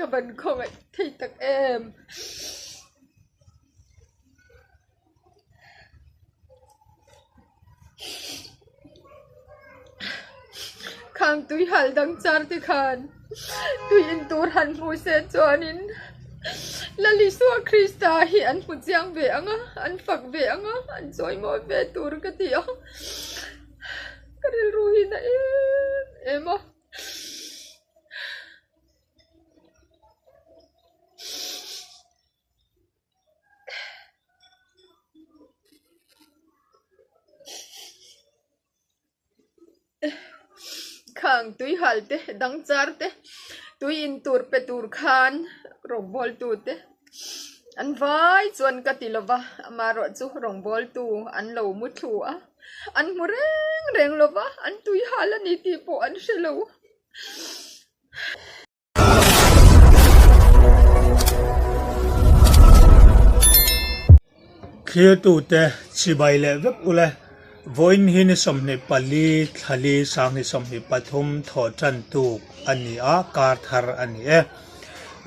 Ka van khawngaih thei tak em. Khang tui hal dang char te khan tui in tur han hmu se chuanin Lalisua Krista hi an hmu chiang ve ang a, an fak ve ang a, an chawimawi ve tur ka ti a, ka rilru hi na em em a. Khang tui hal te dang char te tui in tur pe tur khan rawngbawl tu te an vai chuan ka ti lova amaherawh chu rawngbawl tu an lo mu thlu a an hmu reng reng lova an tui hal a ni tih pawh an hre lo. Thlirtute chibai leh vek ule, vawiin hi ni 24 thlali sanghnih 23 thawh tan tuk a ni a, kar thar a ni e.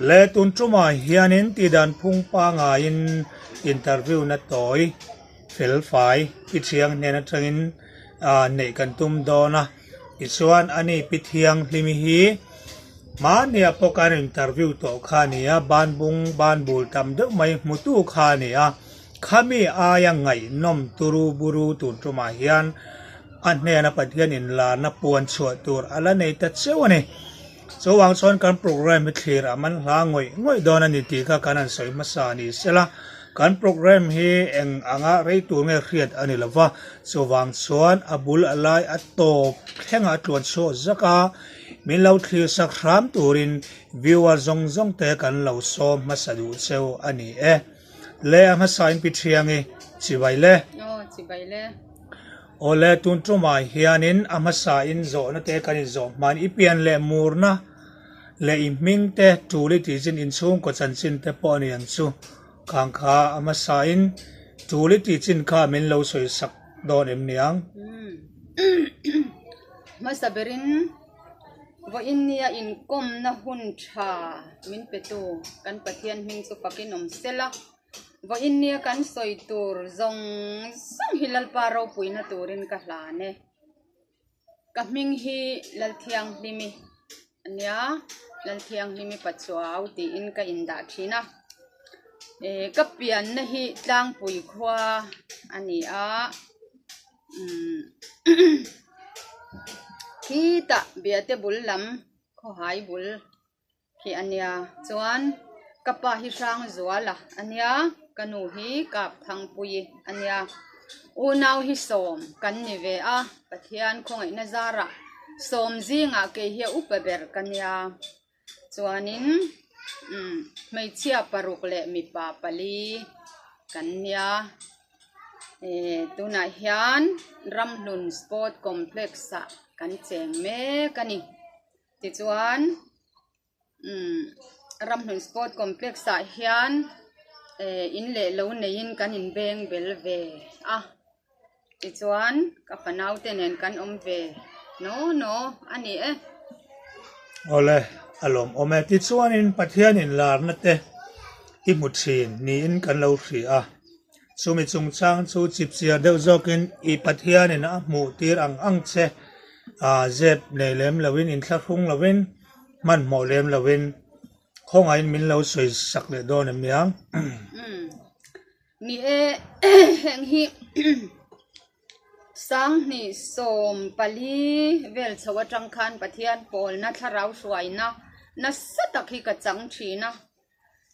Le tun tumah hianin tihdan phung pangaiin interview na tawi fel fai i thiang hnen atangin neih kan tum dawn a. Tichuan ani Pi Thianghlimi hi hmania pawh kan interview tawh kha a ni a, banbung banbul tam deuh mai hmutu kha a ni a, khami aia ngaihnawm turu buru tun tumah hian a hnena Pathian inlarna puan chhuah tur a la nei ta cheu a ni. Chuvang chuan kan programme hi thlir a man hla ngawih ngawih dawn a ni tih kha kan han sawi hmasa a ni sela, kan programme hi eng anga rei tur nge hriat a ni lova, chuvang chuan a bul a lai a tawp thlengah a tluan chhuak zak a, min lo thlir sak hram turin viewer zawng zawng te kan lo sawm hmasa duh cheu a ni e. Le a hmasa in pi Thiangi, chibai le. Aw, chibai le. Awle, tun tumah hianin a hmasa in zawhna te kan inzawh hman i pian leh murna leh i hming te tul i tih chin inchhungkaw chanchin te pawh a ni ang chu. Khang kha a hmasa in tul i tih chin kha min lo sawi sak dawn em niang? Hmasa berin vawiin nia inkawmna hun tha min petu kan Pathian hming chu fakin awm sela. Vawiin nia kan sawi tur zawng zawng hi Lalpa ropuina turin ka hlan e. Ka hming hi Lalthianghlimi a nia, Lalthianghlimi Pachuau tiin ka indah thin a. Ehh ka pianna hi Tlangpui khua a ni a, umm khitah Biate bul lam khawhai bul. Khi a nia chuan ka pa hi Hrangzuala a nia ka nu hi Kapthangpuii a nia unau hi sawm kan ni ve a Pathian khawngaihna zarah sawm zingah kei hi a upa ber ka nia chuanin umm hmeichhia paruk leh mipa pali kan nia eh tunah hian Ramhlun sport complex ah kan cheng mek a ni. Tichuan umm Ramhlun sport complex ah hian eh in leh lo neiin kan inbeng bel ve a tichuan ka fanau te nen kan awm ve naw naw a ni e. Awle a lawm awm e. Tichuanin Pathian inlarna te i hmu thin niin kan lo hria a. Chumi chungchang chu chipchiar deuh zawkin i Pathianin a hmuh tir ang ang che a zep nei lem loin inthlahrung loin hmanhmawh lem loin khawngaihin min lo sawi sak leh dawn em niang. Ni e, heng hi Sanghnih 14 vel chho atang khan Pathian pawlna thlarau hruaina nasa tak hi ka chang thin a.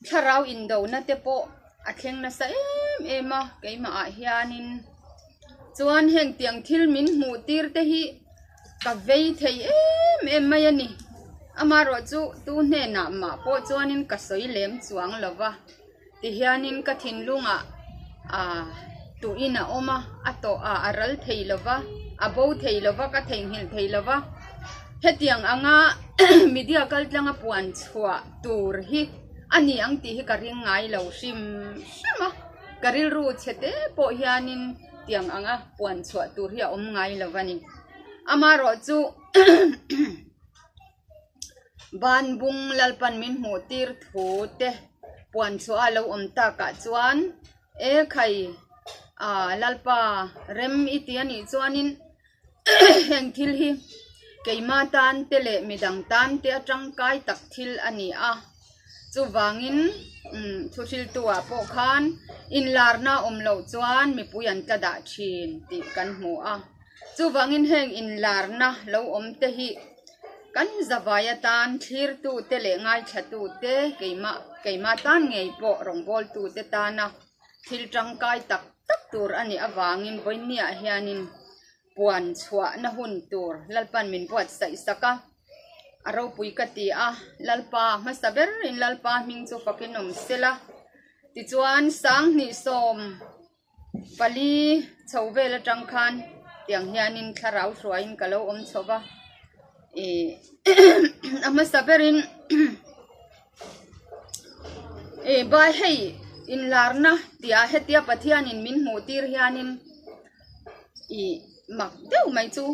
Thlarau indona te pawh a thleng nasa em em a keimah ah hianin chuan heng tiang thil min hmuh tir te hi ka vei thei em em mai a ni amaherawh chu tu hnenah mah pawh chuanin ka sawi lem chuang lo va tihianin ka thinlungah ah tuin a awm a a tawh ah a ral thei lo va a bo thei lo va ka theihnghilh thei lo va hetiang anga media kaltlanga puan chhuah. Tur hi a ni ang tih hi ka ring ngai lo hrim hrim a, ka rilru chhe te pawh hianin tiang anga puan chhuah tur hi a awm ngai lo a ni. Amaherawh chu Banbung Lalpan min hmuh tir thu te puan chhuah a lo awm takah chuan e khai ah Lalpa rem i ti a nih chuanin heng thil hi keima tan te leh midang tan te a tangkai tak thil a ni a chuvangin umm thuhriltu ah pawh khan inlarna awm loh chuan mipui an tla dah thin tih kan hmu a chuvangin heng inlarna lo awm te hi kan zavai atan thlirtu te leh ngaithla te keimah keima tan ngei pawh rawngbawl tu te tana thil tangkai tak tak tur a nih avangin vawinia hianin puan chhuahna hun tur Lalpan min buatsaih sak a, a ropui ka ti a, Lalpa hmasa berin Lalpa hming chu fakin awm sela tichuan 2014 chho vel atang khan tiang hianin thlarau hruaiin ka lo awm chho va ih a hmasa berin. Ih bai hei inlarna tih ah hetia Pathianin min hmuh tir hianin ih mak deuh mai chu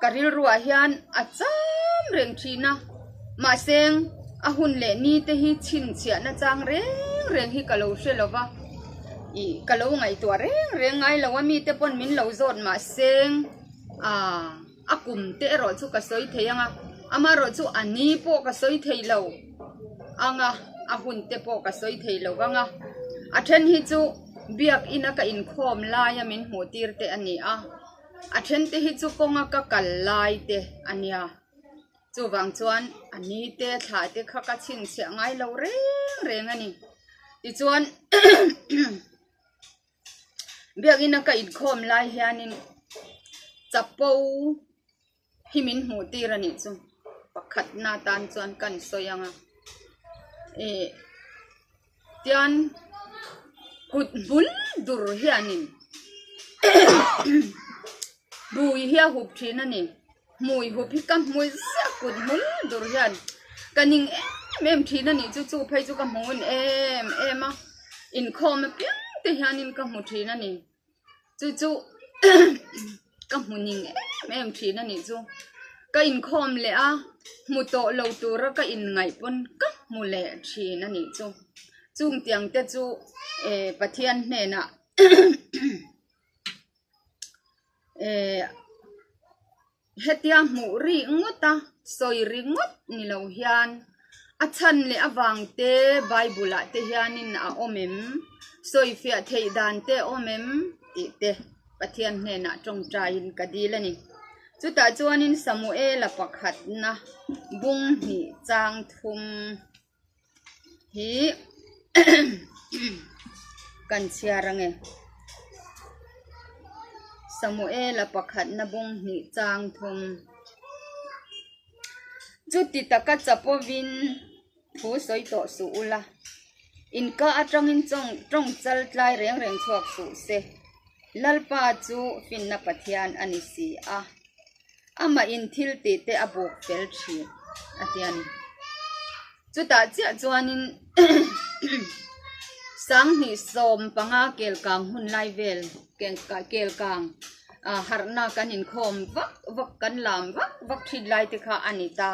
ka rilruah hian a cham reng thin a mahse a hun leh ni te hi chhinchhiahna chang reng reng hi ka lo hre lo va ih ka lo ngaihtuah reng reng ngai lo a mite pawn min lo zawt mahse ah. A kum te erawh chu ka sawi thei ang a, amaherawh chu a ni pawh ka sawi thei lo ang a, a hun te pawh ka sawi thei lo vang a. A then hi chu biakina ka inkhawm laia min hmuh tir te a ni a, a then te hi chu kawnga ka kal lai te a nia. Chuvang chuan a ni te thla te kha ka chhinchhiah ngai lo reng reng a ni. Tichuan Biakina ka inkhawm lai hianin chapo hi min hmuh tir a nih chu pakhatna tan chuan kan sawi ang a ih tian kut hmul dur hianin hmui hi a hup thin a ni hmui hup hi ka hmu ziah kut hmul dur hian ka ning em em thin a nih chu chu phei chu ka hmu ngun em em a inkhawm apiang te hianin ka hmu thin a ni chu chu ka hmu ning em em thin a nih chu ka inkhawm leh a hmu tawh lo tura ka inngaih pawn ka hmu leh thin a nih chu chung tiang te chu eh Pathian hnenah Eh hetia hmuh ri ngawt a sawi ri ngawt ni lo hian a chhan leh avang te bible ah te hianin a awm em sawi fiah theih dan te a awm em tih te Pathian hnenah tawngtaiin ka dil a ni chutah chuanin Samuela pakhatna bung hnih chang thum. Hi kan chhiar ange Samuela pakhatna bung hnih chang thum chuti taka chapovin thu sawi tawh suh ula inka atangin chawng tawng chal tlai reng reng chhuak suh se Lalpa chu finna Pathian a ni si a. Amah in thil tih te a buk fel thin a ti a ni. Chutah chiah chuanin 2015 kelkang hun lai vel kelkang harhna kan inkhawm vak vak kan lam vak vak thin lai te kha a ni ta.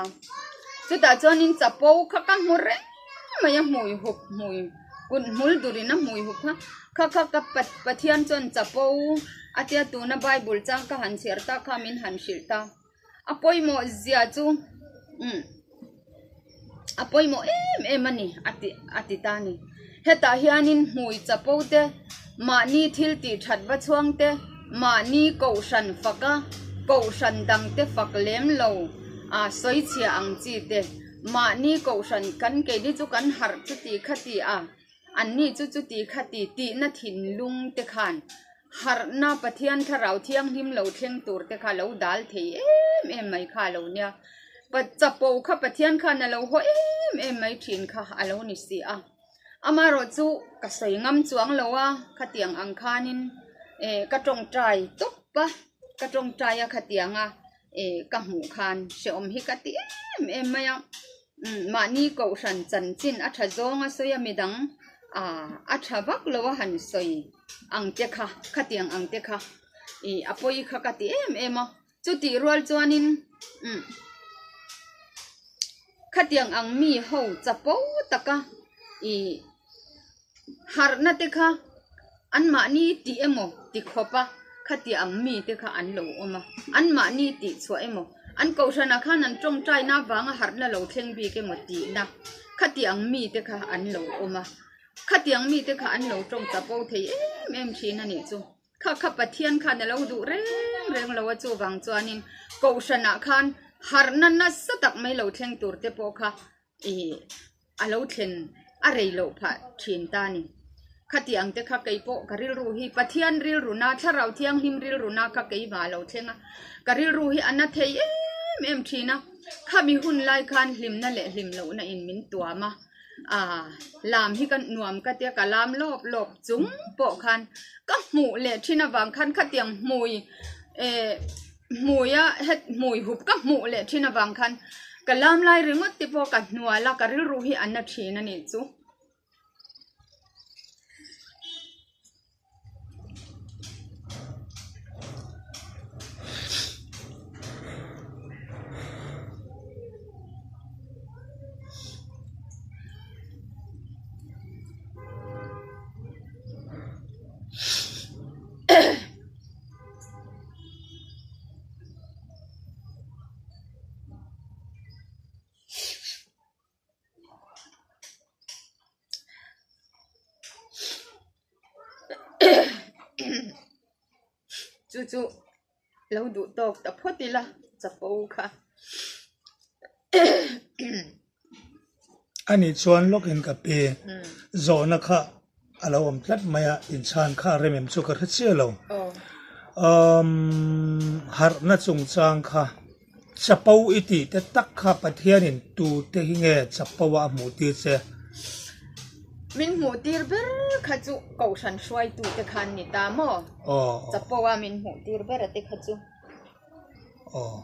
Chutah chuanin chapo kha ka hmu reng mai a hmui hup hmui kut hmul durin a hmui hup kha kha kha ka Pathian chuan chapo a tia tuna bible chang ka han chhiar ta kha min han hrilh ta a pawimawh zia chu umm a pawimawh em em a ni a ti a ti ta a ni hetah hianin hmui chapo te mahni thil tih that va chhuang te mahni kohhran fak a kohhran dang te fak lem lo ah sawi chhia ang chi te. Mahni kohhran kan keini chu kan harh chuti kha ti a, anni chu chuti kha ti tihna thinlung te khan harhna Pathian thlarau thianghlim lo thleng tur te kha lo dal thei em em mai kha a lo nia. Chapo kha Pathian khan a lo haw em em mai thin kha a lo ni si a. Amaherawh chu ka sawi ngam chuang lo a, khatiang ang khanin eh ka tawngtai tawp a, ka tawngtai a khatiang a. eh ka hmuh khan hrehawm hi ka ti em em mai a umm mahni kohhran chanchin a tha zawng a sawi a midang ah a tha vak lo a han sawi ang te kha khatiang ang te kha ih a pawi kha ka ti em em a chutih rual chuanin umm. Khatiang ang mi ho chapo taka i harhna te kha anmahni tih emaw ti khawp a, khatiang ang mi te kha an lo awm a, anmahni tih chhuah emaw, an kohhranah khan an tawngtaina avanga harhna lo thleng bik emaw tihna khatiang mi te kha an lo awm a, khatiang mi te kha an lo tawng chapo thei em em thin a nih chu. Kha kha Pathian khan a lo duh reng reng lo a, chuvang chuanin kohhranah khan harhna nasa tak mai lo thleng tur te pawh kha ih a lo thlen a rei loh phah thin ta a ni. Khatiang te kha kei pawh ka rilru hi Pathian rilru na Thlarau Thianghlim rilru na kha keimah a lo thleng a, ka rilru hi a na thei em em thin a, khami hun lai khan hlimna leh hlim lohna in min tuam a. Aaa lam hi ka nuam ka tia ka lam lawp lawp chung pawh khan ka hmuh leh thin avang khan khatiang hmui eh hmui a het hmui hup ka hmuh leh thin avang khan ka lam lai ringawt te pawh ka hnual a ka rilru hi a na thin a nih chu. Chu chu lo duh tawk ta phawt ila chapo kha. Ani chuan lawkin ka pe zawhna kha a lo awm tlat mai a, inchhan kha a rem em chu ka hre chiah lo. Umm harhna chungchang kha Chapo i tih te tak kha Pathianin tute hi nge chapo a a hmuh tir che? Min hmuh tir ber kha chu Kohhran hruaitu te khan ni ta maw? Aw. Chapo a min hmuh tir ber a te kha chu. Aw.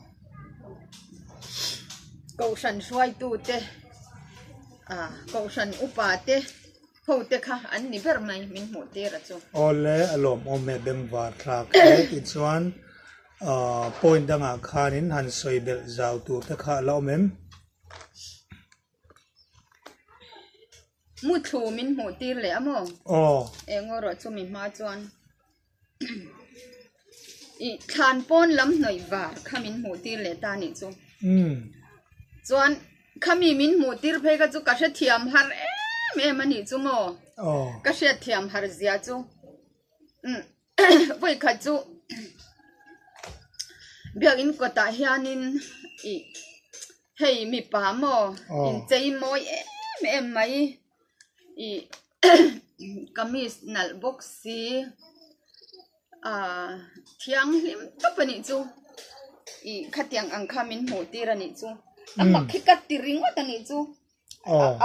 Kohhran hruaitu te, ah Kohhran upa te ho te kha an ni ber mai min hmuh tir a chu. Awle a lawmawm e bengvar thlak hle tichuan Aaa point dangah khanin han sawi belh zau tur te kha a la awm em? Muthlu min hmuh tir leh a maw? Aw. Eng erawh chu mi hma chuan ih thlan pawn lam hnawih var kha min hmuh tir leh ta nih chu. Umm. Chuan khami min hmuh tir phei kha chu ka hrethiam har em em a nih chu maw? Aw. Ka hriatthiam har zia chu. Umm. Vawikhat chu biakin kawtah hianin ih hei mipa maw inchei mawi em em mai ih kamis nalh bawk si ah thianghlim tawp a nih chu ih khatiang ang kha min hmuh tir a nih chu a mak hi ka ti ringawt a nih chu.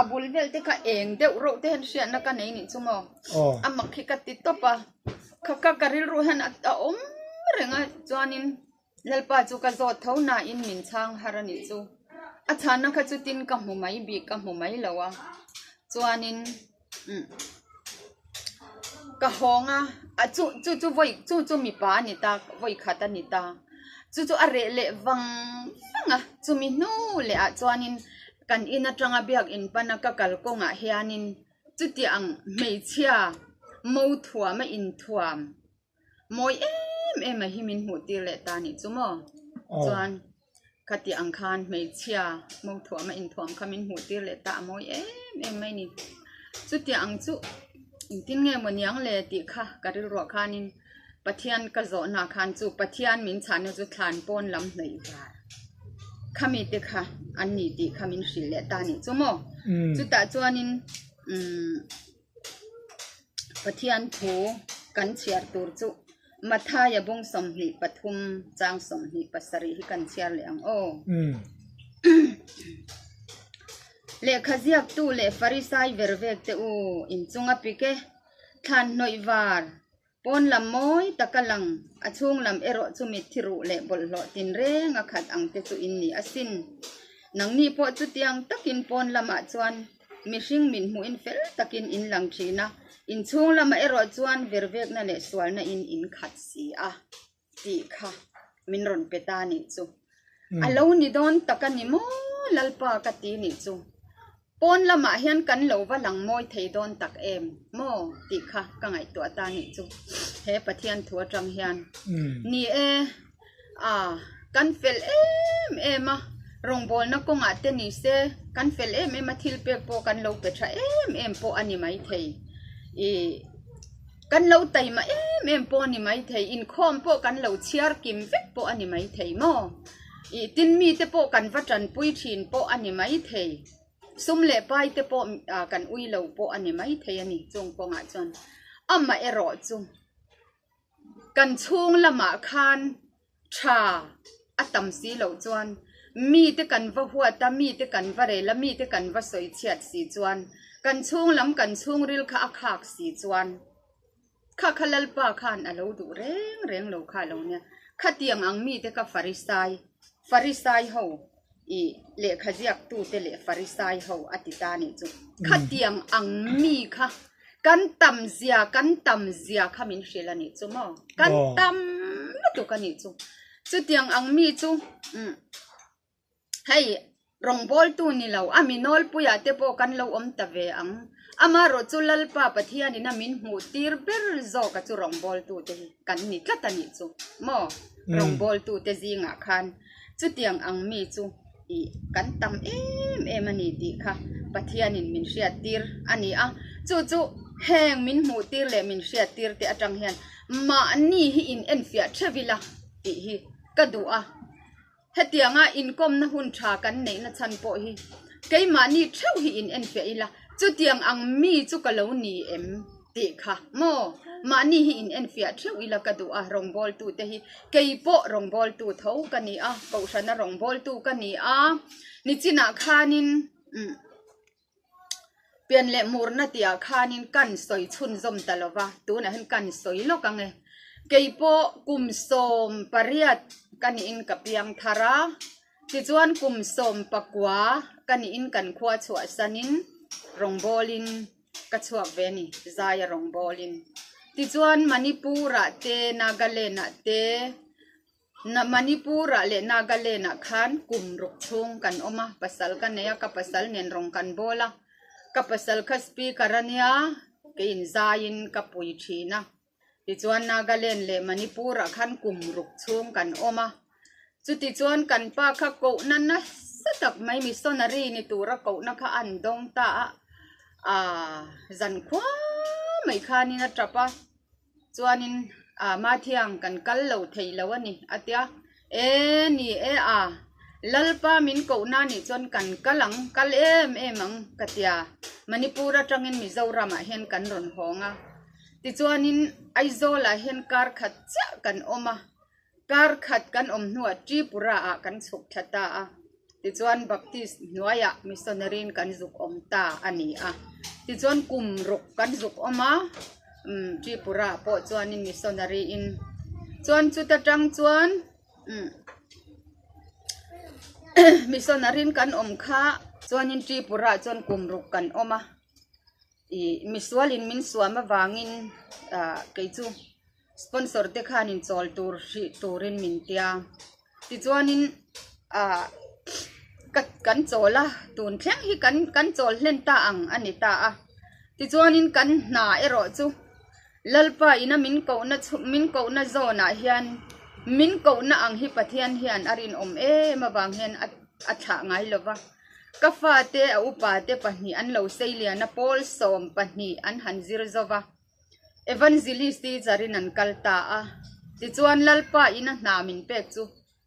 A bul vel te kha eng deuh reuh te hian hriatna ka nei nih chu maw a mak hi ka ti tawp a kha kha ka rilru hian a awm reng a chuanin Lalpa chu ka zawt tho nain min chhang har a nih chu a chhanna kha chutin ka hmu mai bik ka hmu mai lo a chuanin umm ka hawng a a chu chu chu vawi chu chu mipa a ni ta vawi khat a ni ta chu chu a reh leh vang vang a chumi hnu leh ah chuanin. Kan in atanga biakin pana ka kal kawngah hianin chutiang hmeichhia mo thuam a inthuam mawi em em a hi min hmuh tir leh ta nih chu maw? Chuan khati ang khan hmeichhia mo thuam a inthuam kha min hmuh tir leh ta a mawi em em mai ni. Chutiang chu engtin nge maw niang le tih kha ka rilruah khanin Pathian ka zawhna khan chu Pathian min chhahna chu thlan pawn lam hnawih var khami te kha an ni tih kha min hrilh leh ta a nih chu maw? Chutah chuanin umm Pathian thu kan chhiar tur chu Mathaia bung 23 chang 27 hi kan chhiar leh ang aw. Lehkha ziaktu leh Farisai ver vek te u inchunga pik e. Thlan hnawih var, pawn lam mawi taka lang, a chhung lam erawh chu mitthi ruh leh bawlhhlawh tinreng a khat ang te chu in ni asin. Nangni pawh chutiang takin pawn lamah chuan mihring min hmuhin fel takin in lang thin a, in chhung lamah erawh chuan vervekna leh sualna in in khat si a tih kha min rawn pe ta nih chu. A lo ni dawn tak a ni maw? Lalpa ka ti nih chu pawn lamah hian kan lo va lang mawi thei dawn tak em maw tih kha ka ngaihtuah ta nih chu he Pathian thu atang hian ni e a kan fel em em a rawngbawlna kawngah te ni se kan fel em em a thil pek pawh kan lo pe tha em em pawh a ni maithei ih. Kan lo taima em em pawh a ni maithei, inkhawm pawh kan lo chhiar kim vek pawh a ni maithei maw? Ih tin mite pawh kan va tanpui thin pawh a ni maithei, sum leh pai te pawh kan ui lo pawh a ni maithei a ni chung kawngah chuan. Amaherawh chu kan chhung lamah khan Tha a tam si loh chuan mite kan va huat a, mite kan va rel a, mite kan va sawi chhiat si chuan kan chhung lam kan chhungril kha a khak si chuan kha kha Lalpa khan a lo duh reng reng lo kha a lo nia. Khatiang ang mite kha Farisai, Farisai ho ih lehkha ziaktute leh Farisai ho a ti ta nih chu. Khatiang ang mi kha kan tam zia kan tam zia kha min hrilh a nih chu maw? Kan tam lutuk a nih chu. Chutiang ang mi chu umm hei rawngbawltu ni lo a mi nawlpuiah te pawh kan lo awm ta ve ang. Amaherawh chu Lalpa Pathianin a min hmuh tir ber zawk a chu rawngbawltu te hi kan ni tlat a nih chu maw? Rawngbawltu te zingah khan. Chutiang ang mi chu ih kan tam em em a ni tih kha Pathianin min hriattir a ni a. Chu chu heng min hmuhtir leh min hriattir te atang hian mahni hi in enfiah theuh ila tih hi ka duh a. Hetianga inkawmna hun tha kan neihna chhan pawh hi keimahni theuh hi in enfiah ila chutiang ang mi chu ka lo ni em? Tih kha maw? Mahni hi in enfiah theuh ila ka duh a, rawngbawltu te hi kei pawh rawngbawltu tho ka ni a, kohhrana rawngbawltu ka ni a, nichinah khanin umm pian leh murna tihah khanin kan sawi chhunzawm ta lo va, tunah hian kan sawi lawk ang e. Kei pawh kum 18 ka niin ka piang thar a, tichuan kum 19 ka niin kan khua chhuahsanin rawngbawlin Ka chhuak ve a ni, Zaia rawngbawlin. Tichuan Manipur-ah te, Nagaland-ah te, Manipur-ah leh Nagaland-ah khan kum ruk chhung kan awm a, pasal ka nei a, ka pasal nen rawng kan bawl a. Ka pasal kha speaker a nia, keiin zaiin ka pui thin a. Tichuan Nagaland leh Manipur-ah khan kum ruk chhung kan awm a. Chutichuan kan pa kha kohna nasa tak mai missionary ni tura kohna kha an dawng ta a, aaa zankhua mai khanin a tap a. Chuanin aa Mathiang kan kal lo thei lo a ni a tia. E ni e a, Lalpa min kohna nih chuan kan kal ang, kal em em ang ka tia. Manipur atangin Mizoramah hian kan rawn hawng a. Tichuanin Aizawlah hian kar khat chiah kan awm a, kar khat kan awm hnuah Tripura ah kan chhuk thla ta a, tichuan Baptist hnuaiah missionary in kan zuk awm ta a ni a. Tichuan kum ruk kan zuk awm a, umm Tripura ah pawh chuanin missionary in chuan chuta tang chuan umm missionary in kan awm kha chuanin Tripura ah chuan kum ruk kan awm a. Ih misualin min suam avangin ah kei chu sponsor te khanin chawl tur hrih turin min tia tichuanin ah ka kan chawl a tun thleng hi kan kan chawl hlen ta ang a ni ta a tichuanin kan hna erawh chu Lalpa ina min kohna chhung min kohna zawnah hian min kohna ang hi Pathian hian a rinawm em avang hian a a thlah ngai lo va. Ka fate a upate pahnih an lo sei lian a, pawl 12 an han zir zo va. Evangelist teacher in an kal ta a, tichuan Lalpa ina hna min pek chu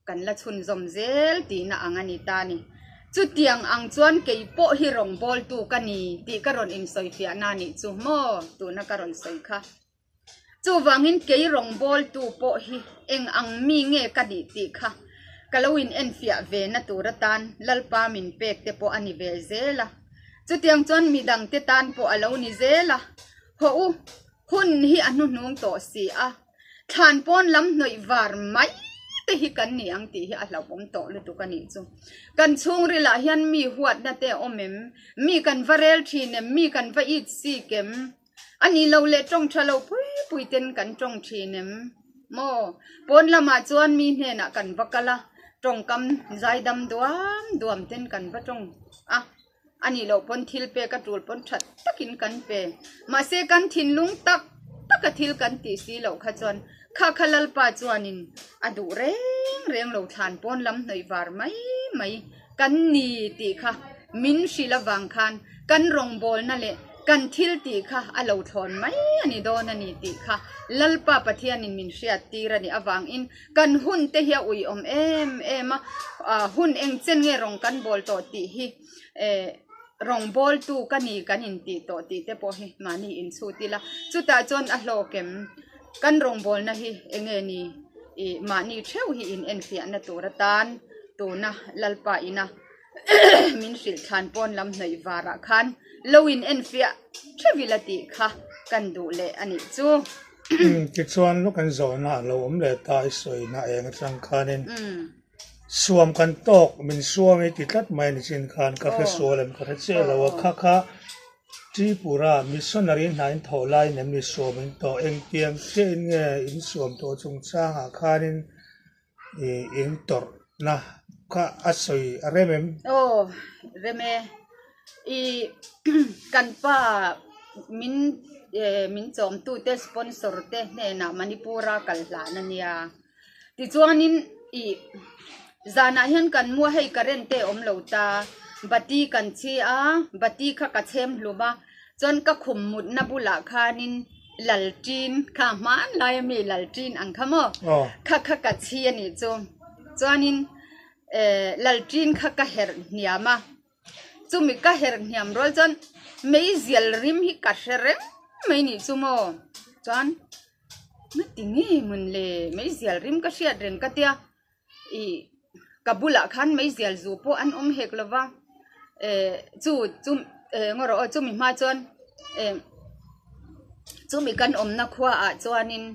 kan la chhunzawm zel tihna ang a ni ta a ni. Chutiang ang chuan kei pawh hi rawngbawltu ka ni tih ka rawn insawifiahna a nih chu maw tuna ka rawn sawi kha. Chuvangin kei rawngbawltu pawh hi eng ang mi nge ka nih tih kha ka lo in enfiah ve na tur atan Lalpa min pek te pawh a ni ve zel a. Chutiang chuan midang te tan pawh a lo ni zel a. Hawh u, hun hi a hnuhnung tawh si a. Thlan pawn lam hnawih var mai te hi kan ni ang tih hi a hlauhawm tawh lutuk a nih chu. Kan chhungrilah hian mi huatna te a awm em? Mi kan va rel thin em? Mi kan va it sik em? A ni lo leh tawng tha lo pui pui ten kan tawng thin em? Maw? Pawn lamah chuan mi hnenah kan va kal a. Tawngkam zaidam duam duam ten kan va tawng a, a nih loh pawn thil pek a tul pawn that takin kan pe. Mahse kan thinlung tak taka thil kan tih si loh kha chuan kha kha Lalpa chuanin a duh reng reng lo thlan pawn lam hnawih var mai mai kan ni tih kha min hrilh avang khan kan rawngbawlna leh kan thil tih kha a lo thlawn mai a ni dawn a ni tih kha Lalpa Pathianin min hriat tir a nih avangin kan hun te hi a uiawm em em a, hun eng chen nge rawng kan bawl tawh tih hi eh rawngbawltu ka ni kan intih tawh tih te pawh hi mahni inchhut ila chutah chuan a hlawk em kan rawngbawlna hi eng nge ni ih mahni theuh hi in enfiahna tur atan tuna Lalpa ina min hrilh thlan pawn lam hnawih varah khan lo in enfiah theuh ila tih kha kan duh leh a nih chu. Tichuan lawk an zawhna a lo awm leh ta i sawina eng atang khanin suam kan tawk min suam i ti tlat mai a ni chin khan ka hre sual em ka hre chiah lo a kha kha Tripura missionary hna in thawh laiin em ni suam in tawh engtiang chiahin nge in suam tawh chungchangah khanin ih in tawrhna kha a sawi a rem em? Aw rem e. Ih kan pa min eh min chawmtute sponsor te hnenah Manipura kal hlan a nia. Tichuanin ih zanah hian kan mua hei current te a awm lo ta bati kan chhi a bati kha ka chhem hlum a chuan ka khum mutna bulah khanin lalṭin kha hmanlai ami lalṭin ang kha maw kha kha ka chhi a nih chu chuanin eh lalṭin kha ka herh hniam a chumi ka herh hniam rual chuan meizial rim hi ka hre reng mai nih chu maw chuan. Ngati nge mun le meizial rim ka hriat reng ka tia ih ka bulah khan meizial zu pawh an awm hek lo va eh chu chu eh ngaw rawh aw chumi hma chuan eh chumi kan awmna khuaah chuanin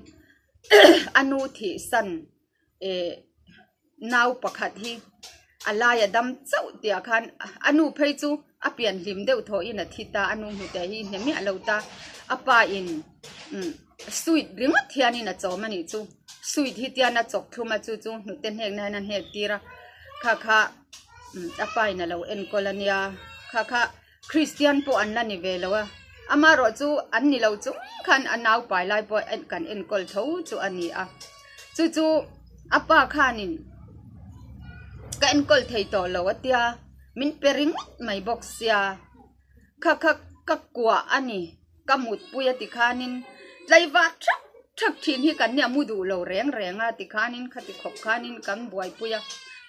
a nu thih san eh nau pakhat hi a laia dam chauh tih ah khan a nu phei chu a pian hlim deuh thawh in a thi ta a nu hnute hi hne miah lo ta a pa in umm sweet ringawt hian in a chawm a nih chu sweet hi tian a chawk thlum a chu chu hnute hnek na hian a hnek tir a kha kha umm a pa in a lo enkawl a nia kha kha Christian pawh an la ni ve lo a amaherawh chu an ni lo chung khan a nau pai lai pawh kan enkawl tho chu a ni a chu chu a pa khanin ka enkawl thei tawh lo a tia min pe ringawt mai bawk sia kha kha ka kuah a ni ka mutpui a tikhanin tlaivar thak thak thin hi kan nia mu duh lo reng reng a tikhanin khati khawp khanin kan buaipui a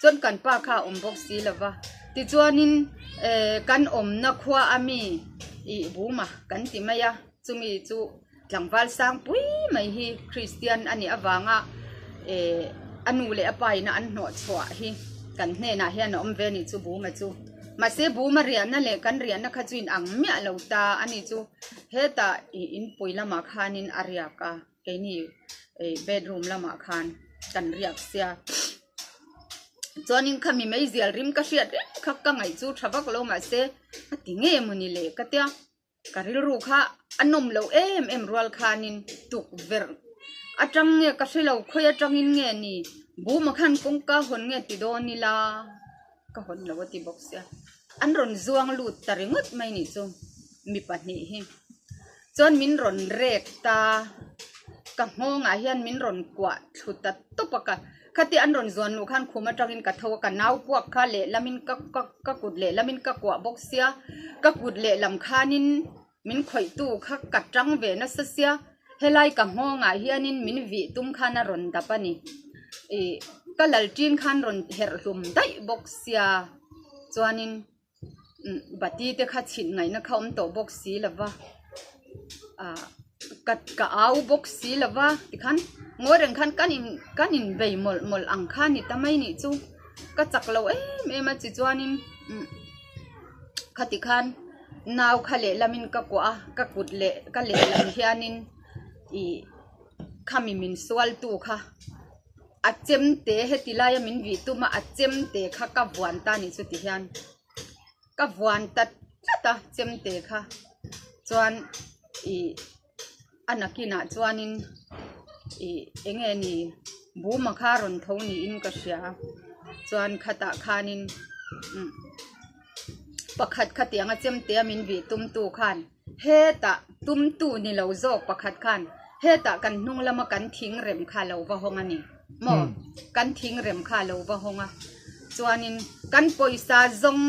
chuan kan pa kha a awm bawk si lo va tichuanin eh kan awmna khua a mi ih buma kan ti mai a chumi chu tlangval sang pui mai hi Kristian a nih avanga eh a nu leh a pa ina an hnawh chhuah hi kan hnenah hian a awm ve a nih chu buma chu. Mahse buma riahna leh kan riahna kha chu in ang miah lo ta a ni chu hetah ih inpui lamah khanin a riak a keini ih bedroom lamah khan kan riak sia chuanin khami meizial rim ka hriat reng kha ka ngaih chu tha vak lo mahse a ti nge mawni le ka tia. Ka rilru kha a nawm loh em em rual khanin tukverh atang nge ka hre lo khawi atangin nge ni buma khan kawngka hawn nge ti dawn ila ka hawn lo a ti bawk sia an rawn zuang lut ta ringawt mai nih chu mi pahnih hi chuan min rawn rek ta ka nghawngah hian min rawn kuah thlu ta tawp a ka. Khati an rawn zuan luh khan khum atangin ka tho a, ka nau puak kha lehlamin ka ka ka kut lehlamin ka kuah bawk sia, ka kut lehlam khanin min khawihtu kha ka tang ve nasa sia, helai ka nghawngah hianin min vih tum khan a rawn dap a ni. Ih ka lalṭin khan rawn herh hlum daih bawk sia chuanin Bati te kha chhit ngaihna kha awm tawh bawk si lo va ah ka ka au bawk si lo va tikhan ngawi reng khan kan in kan in bei mawlh mawlh ang kha ni ta mai nih chu ka chak lo em em a chi chuanin umm khati khan nau kha lehlamin ka kuah a ka kut leh ka lehlam hianin ih khami min sual tu kha. A chemte heti laia min vih tum a a chemte kha ka vuan ta nih chu ti hian ka vuan ta tlat a chemte kha chuan ih a nakinah chuanin ih eng nge ni buma kha rawn tho niin ka hria. Chuan khatah khanin umm pakhat khatianga chemtea min vih tumtu khan hetah tumtu ni lo zawk pakhat khan hetah kan hnung lama kan thing rem kha a lo va hawng a ni maw kan thing rem kha a lo va hawng a chuanin kan pawisa zawng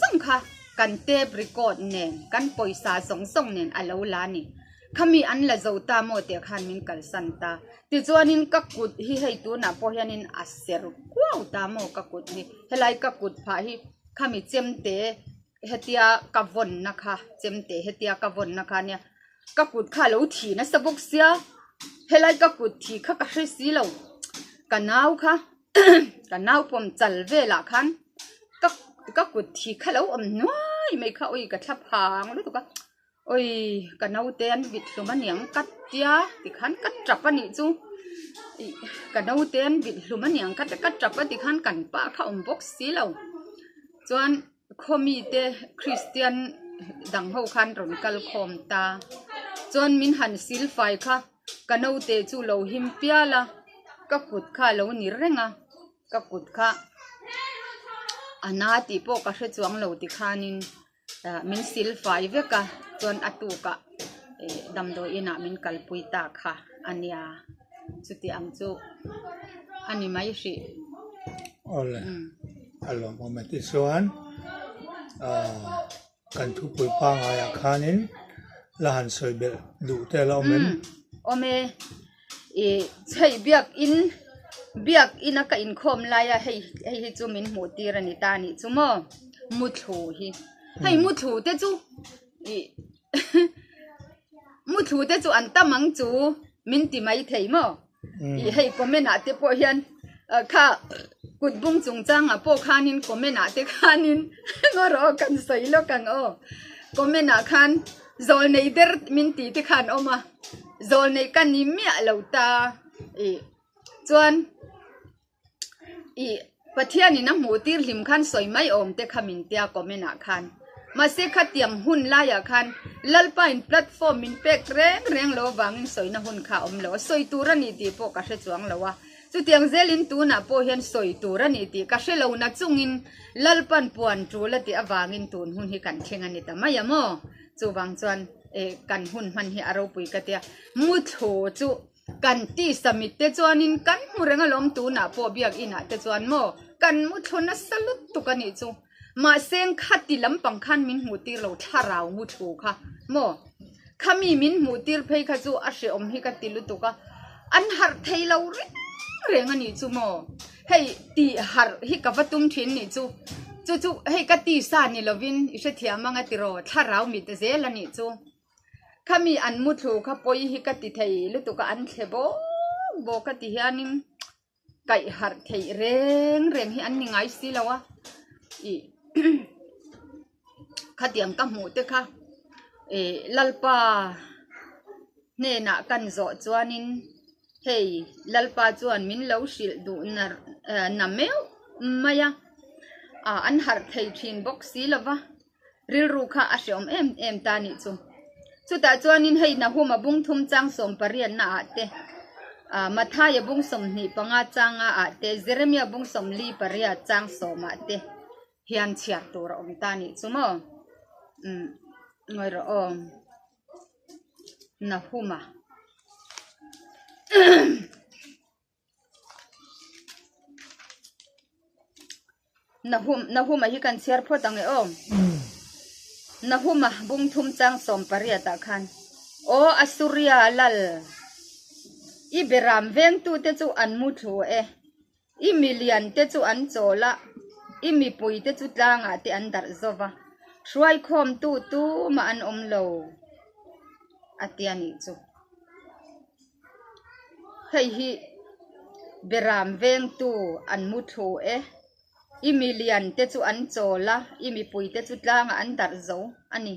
zawng kha kan tape record nen kan pawisa zawng zawng nen a lo la a ni. Khami an la zo ta maw tih khan min kalsan ta. Tichuanin ka kut hi hei tunah pawh hianin a ser kuau ta maw ka kut hi. Helai ka kut phah hi khami chemte hetia ka vawnna kha chemte hetia ka vawnna kha nia ka kut kha a lo thi nasa bawk sia helai ka kut thi kha ka hre si lo ka nau kha ka nau pawm chal velah khan ka ka kut thi kha lo awm nuai mai kha ui ka thla phang lutuk a. Oi ka naute an vit hlum a niang ka tia tikhan ka tap a nih chu ih ka naute an vit hlum a niang ka ka tap a tikhan kan pa kha awm bawk si lo chuan khawmi te Christian dang ho khan rawn kal khawm ta chuan min han sil fai kha ka naute chu lo him pial a ka kut kha a lo ni reng a. Ka kut kha a na tih pawh ka hre chuang lo tikhanin ah min sil fai vek a chuan a tukah ih damdawi inah min kalpui ta kha a nia chuti ang chu a ni mai hrih. Awle a lawmawm e tichuan ah kan thupui pangaiah khanin la han sawi belh duh te a la awm em? Awm e. Ih hei biakin biakin a ka inkhawm lai a hei hei hi chu min hmuh tir a ni ta anih chu maw muthlu hi hei muthlu te chu ih muthlu te chu an tam ang chu min ti mai thei maw ih hei comment ah te pawh hian kha kut bung chungchang ah pawh khanin comment ah te khanin ngaw rawh aw kan sawi lawk ang aw comment ah khan zawl nei der min tih te khan a awm a. Zawl neih ka ni miah lo ta ih chuan ih Pathianin a hmuh tir hlim khan sawi mai awm te kha min tia comment ah khan mahse khatiang hun laiah khan Lalpa in platform min pek reng reng lo avangin sawina hun kha a awm lo a sawi tur a ni tih pawh ka hre chuang lo a chutiang zelin tunah pawh hian sawi tur a ni tih ka hre lo na chungin Lalpan puan tul a tih avangin tun hun hi kan thleng a ni ta mai a maw chuvang chuan. eh kan hun hman hi a ropui ka tia muthlu chu kan tisa mit te chuanin kan hmu reng alawm tunah pawh biakinah te chuan maw kan muthlu nasa lutuk a nih chu mahse khati lampang khan min hmuh tir lo thlarau muthlu kha maw khami min hmuh tir phei kha chu a hreawm hi ka ti lutuk a an harh thei lo reng reng a nih chu maw. Hei tih harh hi ka va tum thin nih chu, chu chu hei ka tisa ni lovin i hrethiam anga tiraw thlarau mit zel a nih chu. Khami an muthlu kha pawi hi ka ti thei lutuk a an thle bawk bawk a ti hianin kaih harh theih reng reng hi an ni ngai si lo a ih khatiang ka hmuh te kha ih Lalpa hnenah kan zawh chuanin. Hei, Lalpa chuan min lo hrilh duh na na meuh mai a, ah an harh thei thin bawk si lo va, rilru kha a hreawm em em ta nih chu. Chutah chuanin hei Nahuma bung thum chang sawm pariatna ah te, ah Mathaia bung 25 changa ah te, Jeremia bung 48 chang sawm ah te hian chhiar tur a awm ta nih chu maw? Umm ngawi rawh aw. Nahuma Nahum Nahuma hi kan chhiar phawt ang e aw Nahuma bung thum chang 18 ah khan aw Asuria lal i beram vengtute chu an mu thu e I milian te chu an chawl a, i mipui te chu tlangah te an darh zo va, hruaikhawmtu tumah an awm lo a ti a nih chu. Hei hi Beram vengtu an mu thu e, i milian te chu an chawl a, i mipui te chu tlangah an darh zo a ni.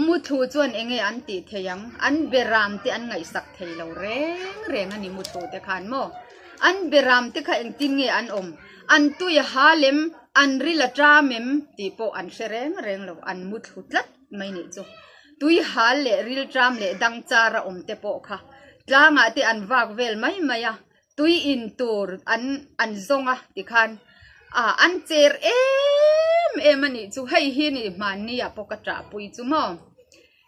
Muthlu chuan eng nge an tih thei ang? An beram te an ngaihsak thei lo reng reng a ni muthlu te khan maw? An beram te kha engtin nge an awm? An tui a ha lem, an ril a ṭam em tih pawh an hre reng reng lo, an muthlu tlat mai nih chu. Tui hal leh ril ṭam leh dang char a awm te pawh kha tlangah te an vak vel mai mai a, tui in tur an an zawng a tikhan. Ah an cher em em a nih chu hei hi ni hmanni ah pawh ka ṭahpui chu maw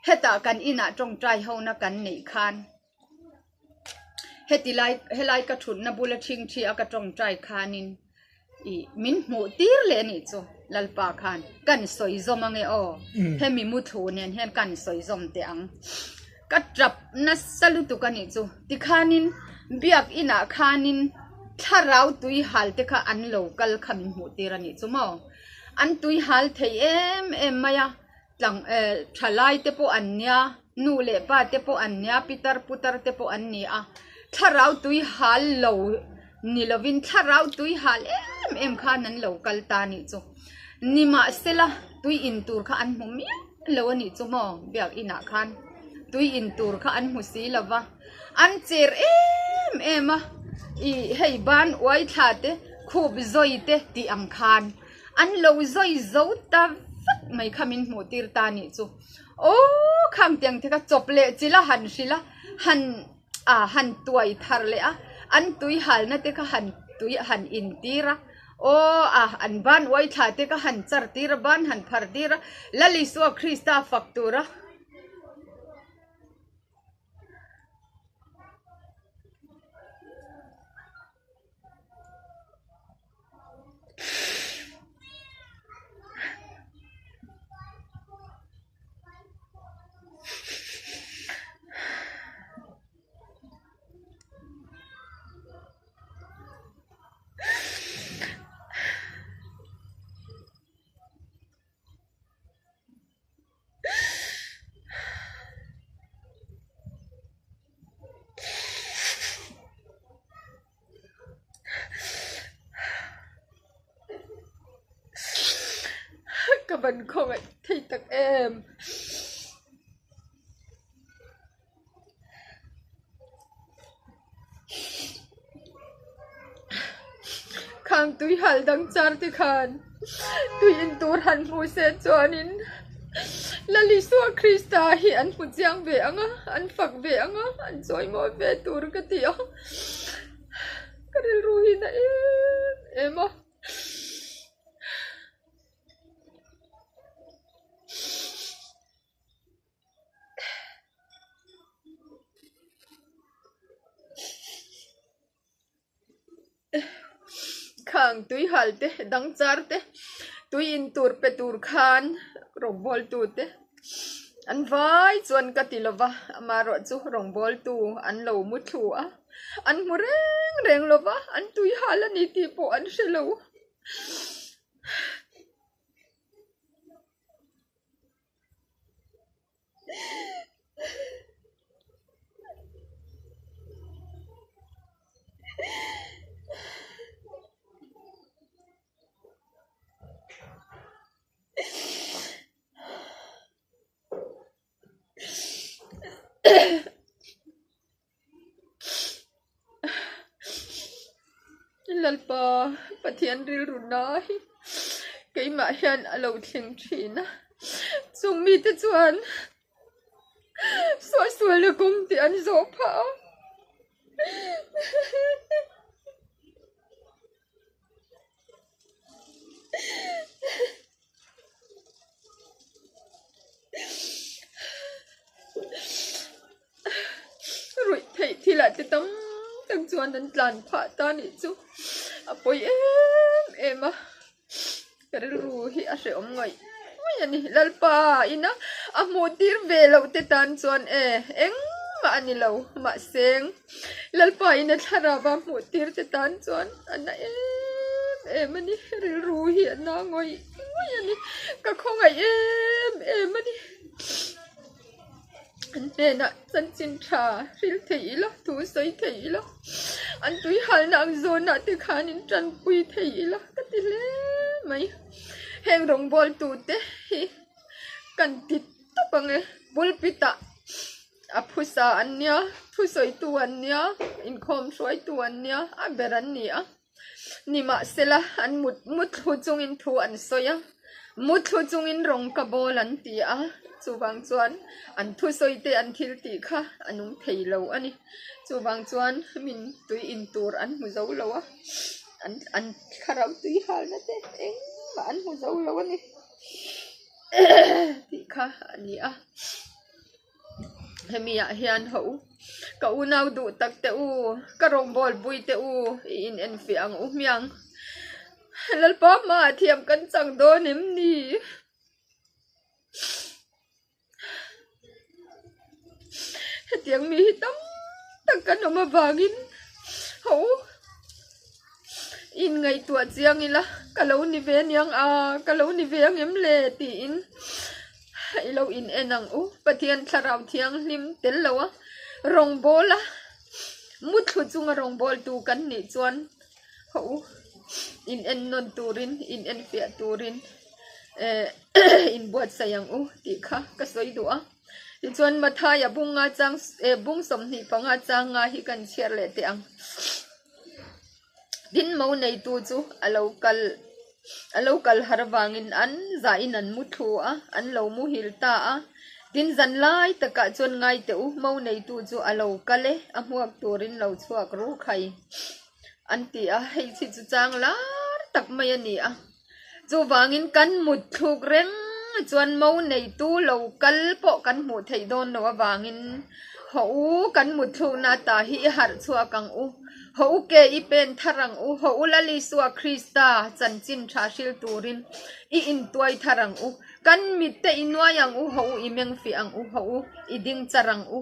hetah kan inah tawngtai ho na kan neih khan heti lai helai ka thutna bula ṭhingṭhi a ka tawngtai khanin ih min hmuh tir leh a nih chu Lalpa khan kan sawi zawm ange aw hemi muthlu nen hian kan sawi zawm teh ang ka tap nasa lutuk a nih chu tikhanin biak inah khanin thlarau tui hal te kha an lo kal kha min hmuh tir a nih chu maw an tui hal thei em em mai a tlang eh thalai te pawh an nia nu leh pa te pawh an nia pitar putar te pawh an ni a thlarau tui hal lo ni lovin thlarau tui hal em em khan an lo kal ta a nih chu nimahsela tui in tur kha an hmu miah lo a nih chu maw biak inah khan tui in tur kha an hmu si lo va an cher em em a ih hei ban uai thla te khup zawi te tih ang khan. An lo zawi zo ta vek mai kha min hmuh tir ta nih chu. Aww khang tiang te kha chawp leh chilh a han hrilh a, han ah han tuai thar leh a, an tui halna te kha han tui han in tir a, aww ah an ban uai thla te kha han char tir a, ban han phar tir a, Lal Isua Krista fak tur a. Ka ban khawngaih thei tak em. Khang tui hal dang char te khan tui in tur han hmu se chuanin Lal Isua Krista hi an hmu chiang ve ang a, an fak ve ang a, an chawimawi ve tur ka ti a, ka rilru hi na em em a. Khang tui hal te dang char te tui in tur pe tur khan rawngbawl tu te an vai chuan ka ti lova amaherawh chu rawngbawl tu an lo mu thlu a an hmu reng reng lova an tui hal a ni tih pawh an hre lo. Lalpa Pathian rilru na hi keimah hian a lo thleng thin a, chung mite chuan suahsualna kawng tih an zawh phah a. Ruih theih thil ah te tam tak chuan an tlan phah ta nih chu a pawi em em a ka rilru hi a hrehawm ngaih ngaih a ni Lalpa ina a hmuh tir ve loh te tan chuan e engmah a ni lo mahse Lalpa ina thlarau a hmuh tir te tan chuan a na em em a ni rilru hi a na ngawih ngawih a ni ka khawngaih em em a ni. An hnenah chanchin tha hril thei ila, thu sawi thei ila, an tui halna ang zawnah te khan in tanpui thei ila ka ti hle mai. Heng rawngbawl tute hi kan ti tawp ang e, pulpit ah a phusa an nia, thusawitu an nia, inkhawm hruaitu an nia, a ber an ni a. Nimahsela, an mut muthlu chungin thu an sawi a, muthlu chungin rawng ka bawl an ti a, chuvang chuan an thusawi te an thil tih kha a nung thei lo a ni. Chuvang chuan min tui in tur an hmu zo lo a. An an thlarau tui halna te engmah an hmu zo lo a ni tih kha a ni a. Hemi ah hian ho ka unau duh tak te u ka rawngbawl pui te u i in enfiah ang u hmiang Lalpa hmaah thiam kan chang dawn em ni? Hetiang mi hi tam tak kan awm avangin ho in ngaihtuah chiang ila ka lo ni ve aniang a ka lo ni ve ang em le tiin i lo in en ang u Pathian thlarau thianghlim tel lo a rawngbawl a muthlu chunga rawngbawl tu kan nih chuan ho in en nawn turin in en fiah turin eh inbuatsaih ang u tih kha ka sawi duh a tichuan Mathaia bunga chang eh bung 25 changa hi kan chhiar leh teh ang tin mo neitu chu a lo kal a lo kal har avangin an zahin an mu thu a an lo muhil ta a tin zan lai takah chuan ngai teh u mo neitu chu a lo kal e a hmuak turin lo chhuak ru khai an ti a hei chi chu chang lar tak mai a ni a. Chuvangin kan mut thluk reng chuan mo neitu lo kal pawh kan hmuh theih dawn loh avangin haw u kan mut thlukna ta hi i harh chhuak ang u, haw u ke i pen thar ang u, haw u Lal Isua Krista chanchin tha hril turin i intuai thar ang u, kan mitte i nuai ang u, haw u i mengfih ang u, haw u i ding char ang u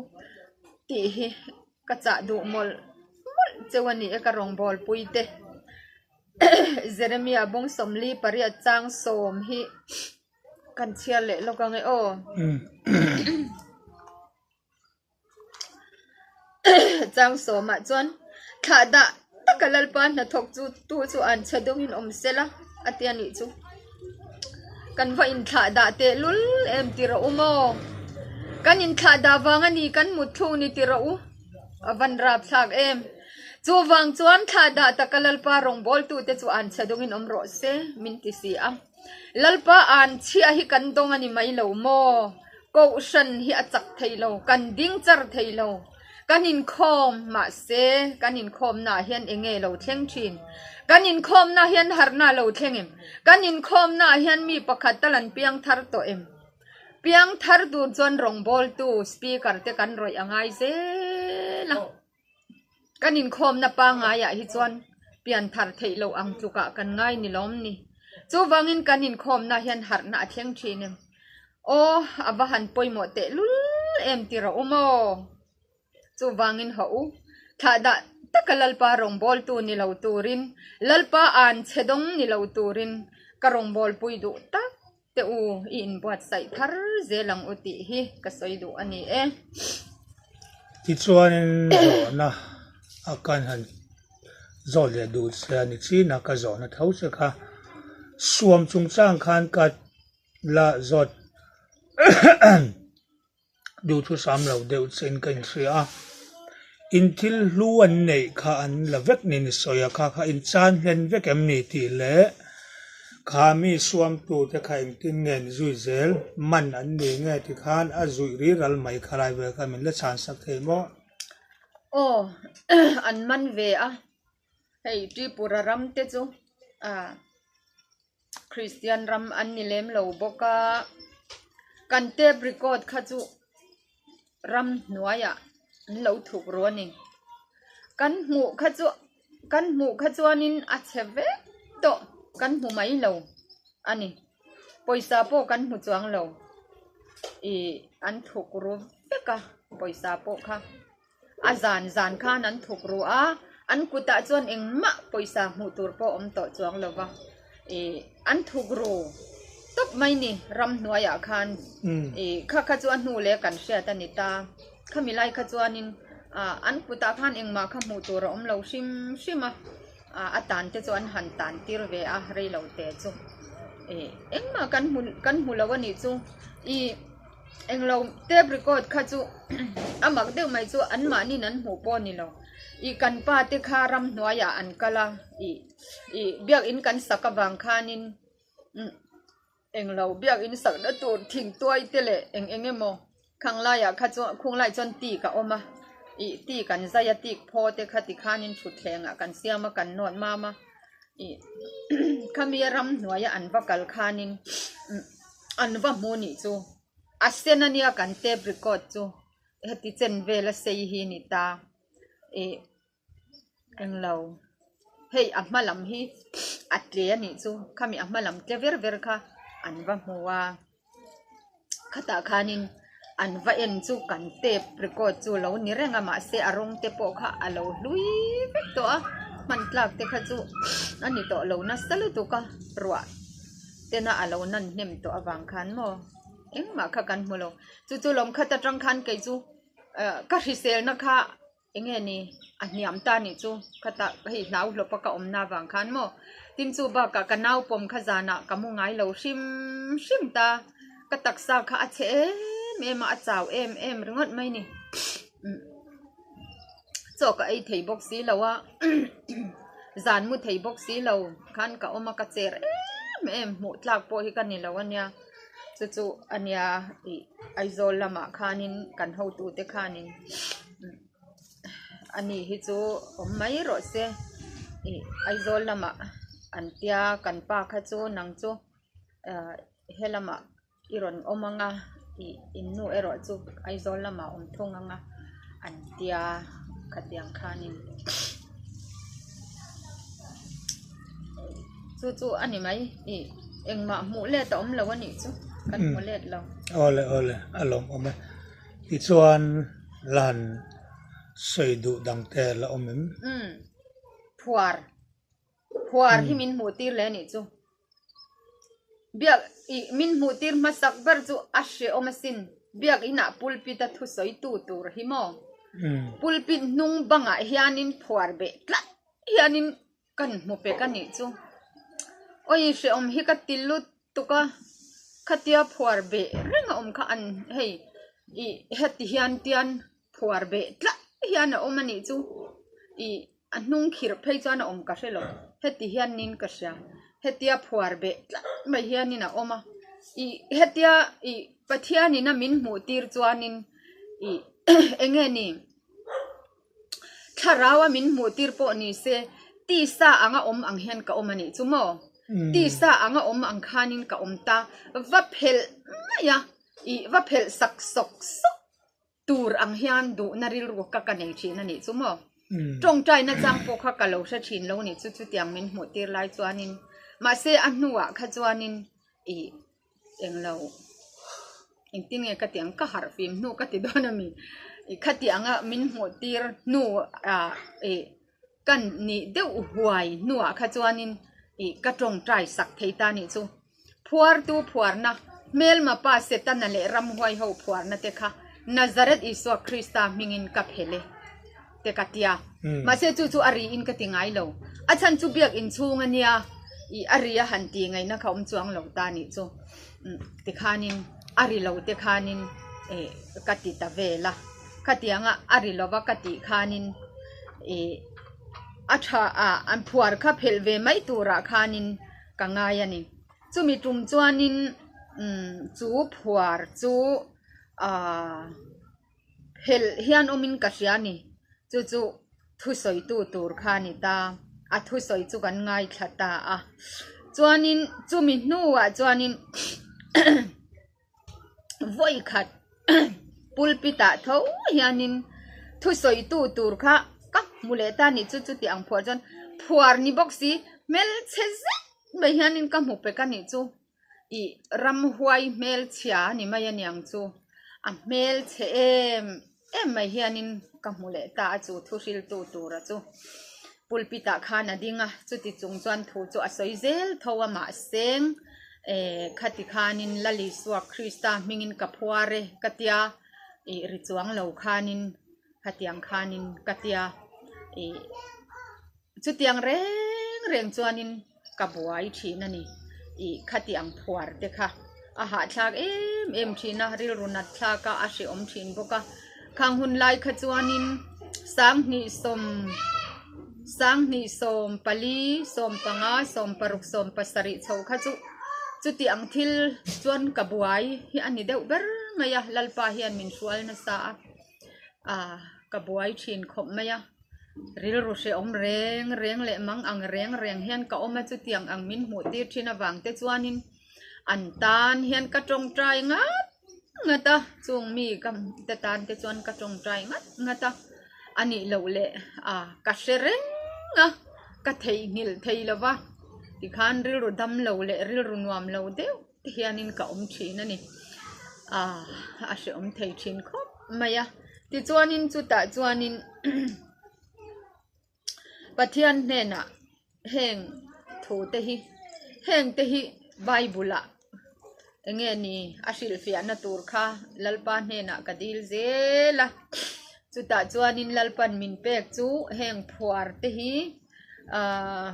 tih hi ka chah duh mawlh mawlh cheu a ni e ka rawngbawlpui te. Jeremia bawng 48 chang 10 hi kan chhiar leh lawk ang e aw. Chang 10 ah chuan thlah dah taka Lalpa hnathawk chu tu chu an chhe dawngin awm sela a ti a nih chu. Kan va inthlah dah teh lul em ti rawh u maw? Kan inthlah dah vang a ni kan mut thluk ni ti rawh u. A van rap thlak em. Chuvang chuan thlah dah taka Lalpa rawngbawltute chu an chhe dawngin awm rawh se min ti si a. Lalpa an chhia hi kan dawng a ni mai lo maw? Kohhran hi a chak thei lo, kan ding char thei lo. Kan inkhawm mahse kan inkhawmnaah hian eng nge lo thleng thin? Kan inkhawmnaah hian harhna a lo thleng em? Kan inkhawmnaah hian mi pakhat tal an piang thar tawh em? Piang thar tur chuan rawngbawltu speaker te kan rawih a ngai zel a. Kan inkhawmna pangaiah hi chuan pian thar theih loh ang tlukah kan ngai ni lawm ni. Chuvangin kan inkhawmna hian harhna a thleng thin em? Aw, a va han pawimawh tehlul em ti rawh u maw? Chuvangin hawh u, thlah dah taka Lalpa rawngbawltu ni lo turin, Lalpa an chhe dawng ni lo turin ka rawngbawlpui duh tak Te u, i inbuatsaih thar zel ang u tih hi ka sawi duh a ni e. Tichuanin zawhna a kan han zawh leh duh che a ni chin a, ka zawhna tho che kha suam chungchang khan ka la zawt Duhthusam lo deuh chein ka inhria a, in thil hlu an neih kha an la vek niin i sawi a, kha kha in chan hlen vek em ni tih leh kha mi suamtute kha engtin nge an zui zel, man an ni nge tikhan a zuih ri ral mai kha lai vel kha min la chhan sak thei maw? Aw, an man ve a, hei Tripura ram te chu ah. Kristian ram an ni lem lo bawk a, kan tape record kha chu ram hnuaiah an lo thuk ru a ni. Kan hmuh kha chu kan hmuh kha chuanin a chhe vek tawh kan hmu mai lo a ni. Pawisa pawh kan hmu chuang lo ih an thuk ru vek a pawisa pawh kha. A zan zan khan an thuk ru a, an kutah chuan engmah pawisa hmuh tur pawh awm tawh chuang lo va, ih an thuk ru tawp mai ni ramhnuaiah khan ih kha kha chu a hnu leh kan hriat a ni ta, khami lai kha chuanin ah an kutah khan engmah kha hmuh tur a awm lo hrim hrim a, ah a tan te chu an han tan tir ve a rei lo te chu ih engmah kan hmu kan hmu lo a nih chu ih. Englo tape record kha chu a mak deuh mai chu an mahniin an hmuh pawh a ni lo. Ih kan pa te kha ramhnuaiah an kal a, ih ih biakin kan sak avang khanin umm englo biakin sakna tur thingtuai te leh eng eng emaw khang laiah kha chuan khung laiah chuan tik a awm a, ih tik an zai a tik phaw te kha tikhanin thutthlengah kan siam a kan nawt mam a. Ih khami ramhnuaia an va kal khanin an va hmu nih chu a sen ania kan tape record chu heti chen vela sei hi ni ta ih englo hei a hma lam hi a tle a nih chu khami a hma lam tle ver ver kha an va hmu a. Khatah khanin an va en chu kan tape record chu lo ni reng a mahse a rawng te pawh kha a lo hlui vek tawh a hman tlak te kha chu a ni tawh lo nasa lutuk a ruah tena a lo nan hnem tawh avang khan maw engmah kha kan hmu lo chu chu lawm khat atang khan kei chu ah ka hriselna kha. Enge ni a hniam ta nih chu khatah hei hlau hlawp a ka awmna avang khan maw tin chu bakah ka nau pawm kha zanah ka mu ngai lo hrim hrim ta ka taksa kha a chhe em em a a chau em em ringawt mai ni chaw ka ei thei bawk si lo a zan mu thei bawk si lo khan ka awm a ka cher em em hmuh tlak pawh hi ka ni lo a nia chu chu a nia ih Aizawl lamah khanin kan hotute khanin. Ani hi chu awm mai rawh se ih Aizawl lamah an tia kan pa kha chu nang chu ah he lamah i rawn awm ang a ih in nu erawh chu Aizawl lamah a awm thung ang a an tia khatiang khanin chu chu a ni mai ih engmah hmuh let a awm lo a nih chu kan hmu let lo. Awle awle a lawmawm e. Tichuan lan sawi duh dang te la awm em? Umm phuar phuar hi min hmuh tir leh anih chu. Biak ih min hmuh tir hmasak ber chu a hrehawm asin. Biak inah pulpit a thusawi tu tur hi maw? Pulpit hnung bangah hianin phuar beh tlat hianin Kan hmu pek a nih chu. Awi hrehawm hi ka ti lutuk a, khatia phuar beh reng a awm kha an hei ih heti hian tian phuar beh tlat hian a awm a nih chu. Ih a hnung khirh phei chuan a awm ka hre lo, heti hian nin ka hria, hetia phuar beh tlat mai hianin a awm a, ih hetia ih Pathianin a min hmuh tir chuanin ih eng nge ni. Thlarau a min hmuh tir pawh ni se, tisa anga awm ang hian ka awm a nih chu maw? Tisa anga awm ang khanin ka awm ta, va phelh mai a, ih va phelh sak sawk sawk tur ang hian duhna rilru ka ka nei thin a nih chu maw? Tawngtaina chang pawh kha ka lo hre thin lo nih chu chutiang min hmuh tir lai chuanin, mahse a hnuah kha chuanin ih Englo engtin nge ka tih ang ka harh fim hnu ka ti dawn a mi ih khati anga min hmuh tir hnu ah ih ka nih deuh huai hnuah kha chuanin ih ka tawngtai sak thei ta nih chu phuartu phuarna hmelma pa Setana leh ramhuai ho phuarna te kha Nazareth Isua Krista hmingin ka phel e te ka tia mahse chu chu a ri in ka ti ngai lo a chhan chu biak inchhung a nia ih a ri a han ti ngaihna kha awm chuang lo ta nih chu tikhanin a ri lo te khanin ih ka ti ta vel a khatianga a ri lova ka tih khanin ih a tha ah an phuar kha phelh ve mai turah khanin ka ngai a ni chumi tum chuanin umm chu phuar chu ahh. Phelh hian awmin ka hria a ni. Chu chu thusawitu tur kha a ni ta. A thusawi chu kan ngaithla ta a. Chuanin chumi hnuah chuanin vawi khat pulpit ah tho hianin thusawitu tur kha ka hmu leh ta a ni. Chu chuti ang phuar chuan phuar ni bawk si hmelchhe zet mai hianin ka hmu pek a nih chu. Ih ramhuai hmelchhia a ni mai aniang chu a hmelchhe em em mai hianin ka hmu leh ta a chu thu hriltu tura chu pulpit ah khan a ding a chuti chung chuan thu chu a sawi zel tho a mahse eh khati khanin Lalisua Krista hmingin ka phuar e ka tia ih ri chuang lo khanin khatiang khanin ka tia ih. Chutiang reng reng chuanin ka buai thin a ni. Ih khati ang phuar te kha a hahthlak em em thin a, rilru nat thlak a, a hrehawm thin bawk a. Khang hun lai kha chuanin sanghnih sawm sanghnih sawm pali sawm panga sawm paruk sawm pasarih chho kha chu chuti ang thil chuan ka buai hi a ni deuh ber mai a, Lalpa hian min hrual nasa a, ah ka buai thin khawp mai a. Rilru hrehawm reng reng leh mang ang reng reng hian ka awm a, chutiang ang min hmuh tir thin avang te chuanin an tan hian ka tawngtai ngat ngat a, chung mi ka te tan te chuan ka tawngtai ngat ngat a, a nih loh leh a ka hre reng a, ka theihnghilh thei lo va, tikhan rilru dam lo leh rilru nuam lo deuh te hianin ka awm thin a ni, ah a hrehawm thei thin khawp mai a, tichuanin chutah chuanin Pathian hnenah heng thu te hi heng te hi Bible ah eng nge ni a hrilhfiahna tur kha Lalpa hnenah ka dil zel a, chutah chuanin Lalpan min pek chu heng phuar te hi ahh.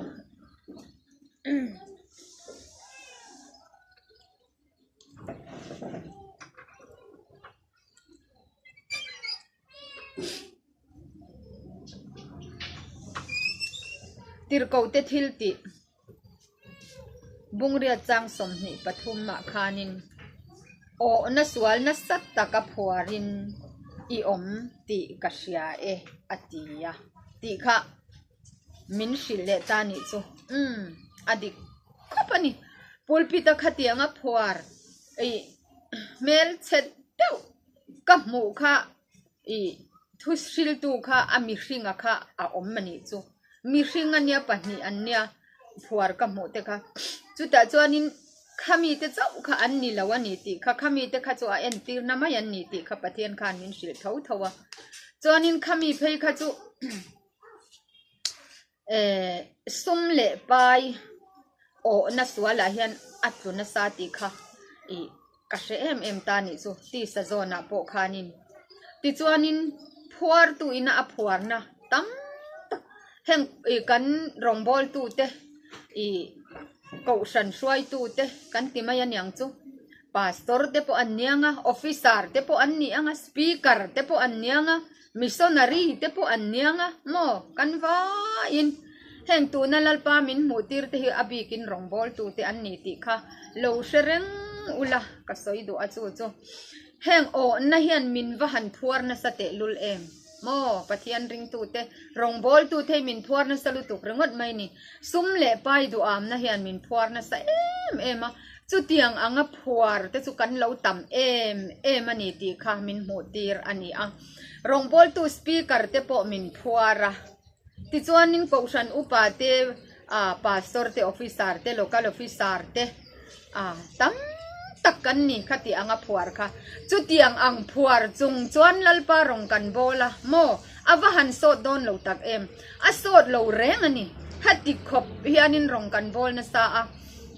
Tirhkohte thil tih Bungriat chang 23 ah khanin awhna sual nasa taka phuarin i awm tih ka hria e a ti a tih kha. Min hrilh leh ta nih chu. Umm, a dik khawp a ni. Pulpit a khatiang a phuar ih hmel chhe deuh ka hmuh kha ih thu hriltu kha a mihringa kha a awm a nih chu. Mihring a nia pahnih an nia phuar ka hmuh te kha. Chutah chuanin khami te chauh kha an ni lo a ni tih kha khami te kha chu a entirna mai an ni tih kha Pathian khan min hrilh tho tho a. Chuanin khami phei kha chu. Eh sum leh pai awhna sualah hian a tlu nasa tih kha ih ka hre em em ta nih chu tisa zawnah pawh khanin tichuanin phuartu ina a phuarna tam tak heng ih kan rawngbawltu te ih kohhran hruaitu te kan ti mai aniang chu pastor te pawh an niang a officer te pawh an ni ang a speaker te pawh an niang a. Missionary te pawh an niang a maw? Kan vaiin heng tuna Lalpa min hmuh tir te hi a bikin rawngbawltu te an ni tih kha lo hre reng ula ka sawi duh a chu chu heng awhna hian min va han phuar nasa tehlul em maw? Pathian ringtu te rawngbawltu te hi min phuar nasa lutuk ringawt mai ni. Sum leh pai duhamna hian min phuar nasa em em a, chutiang anga phuar te chu kan lo tam em em a ni tih kha min hmuh tir a ni a. Rawngbawltu speaker te pawh min phuar a, tichuanin Kohhran upa te, ah pastor te, officer te, local officer te ah tam tak kan ni khati anga phuar kha. Chutiang ang phuar chung chuan Lalpa rawng kan bawl a maw? A va han sawt dawn lo tak em? A sawt lo reng a ni. Heti khawp hianin rawng kan bawl nasa a.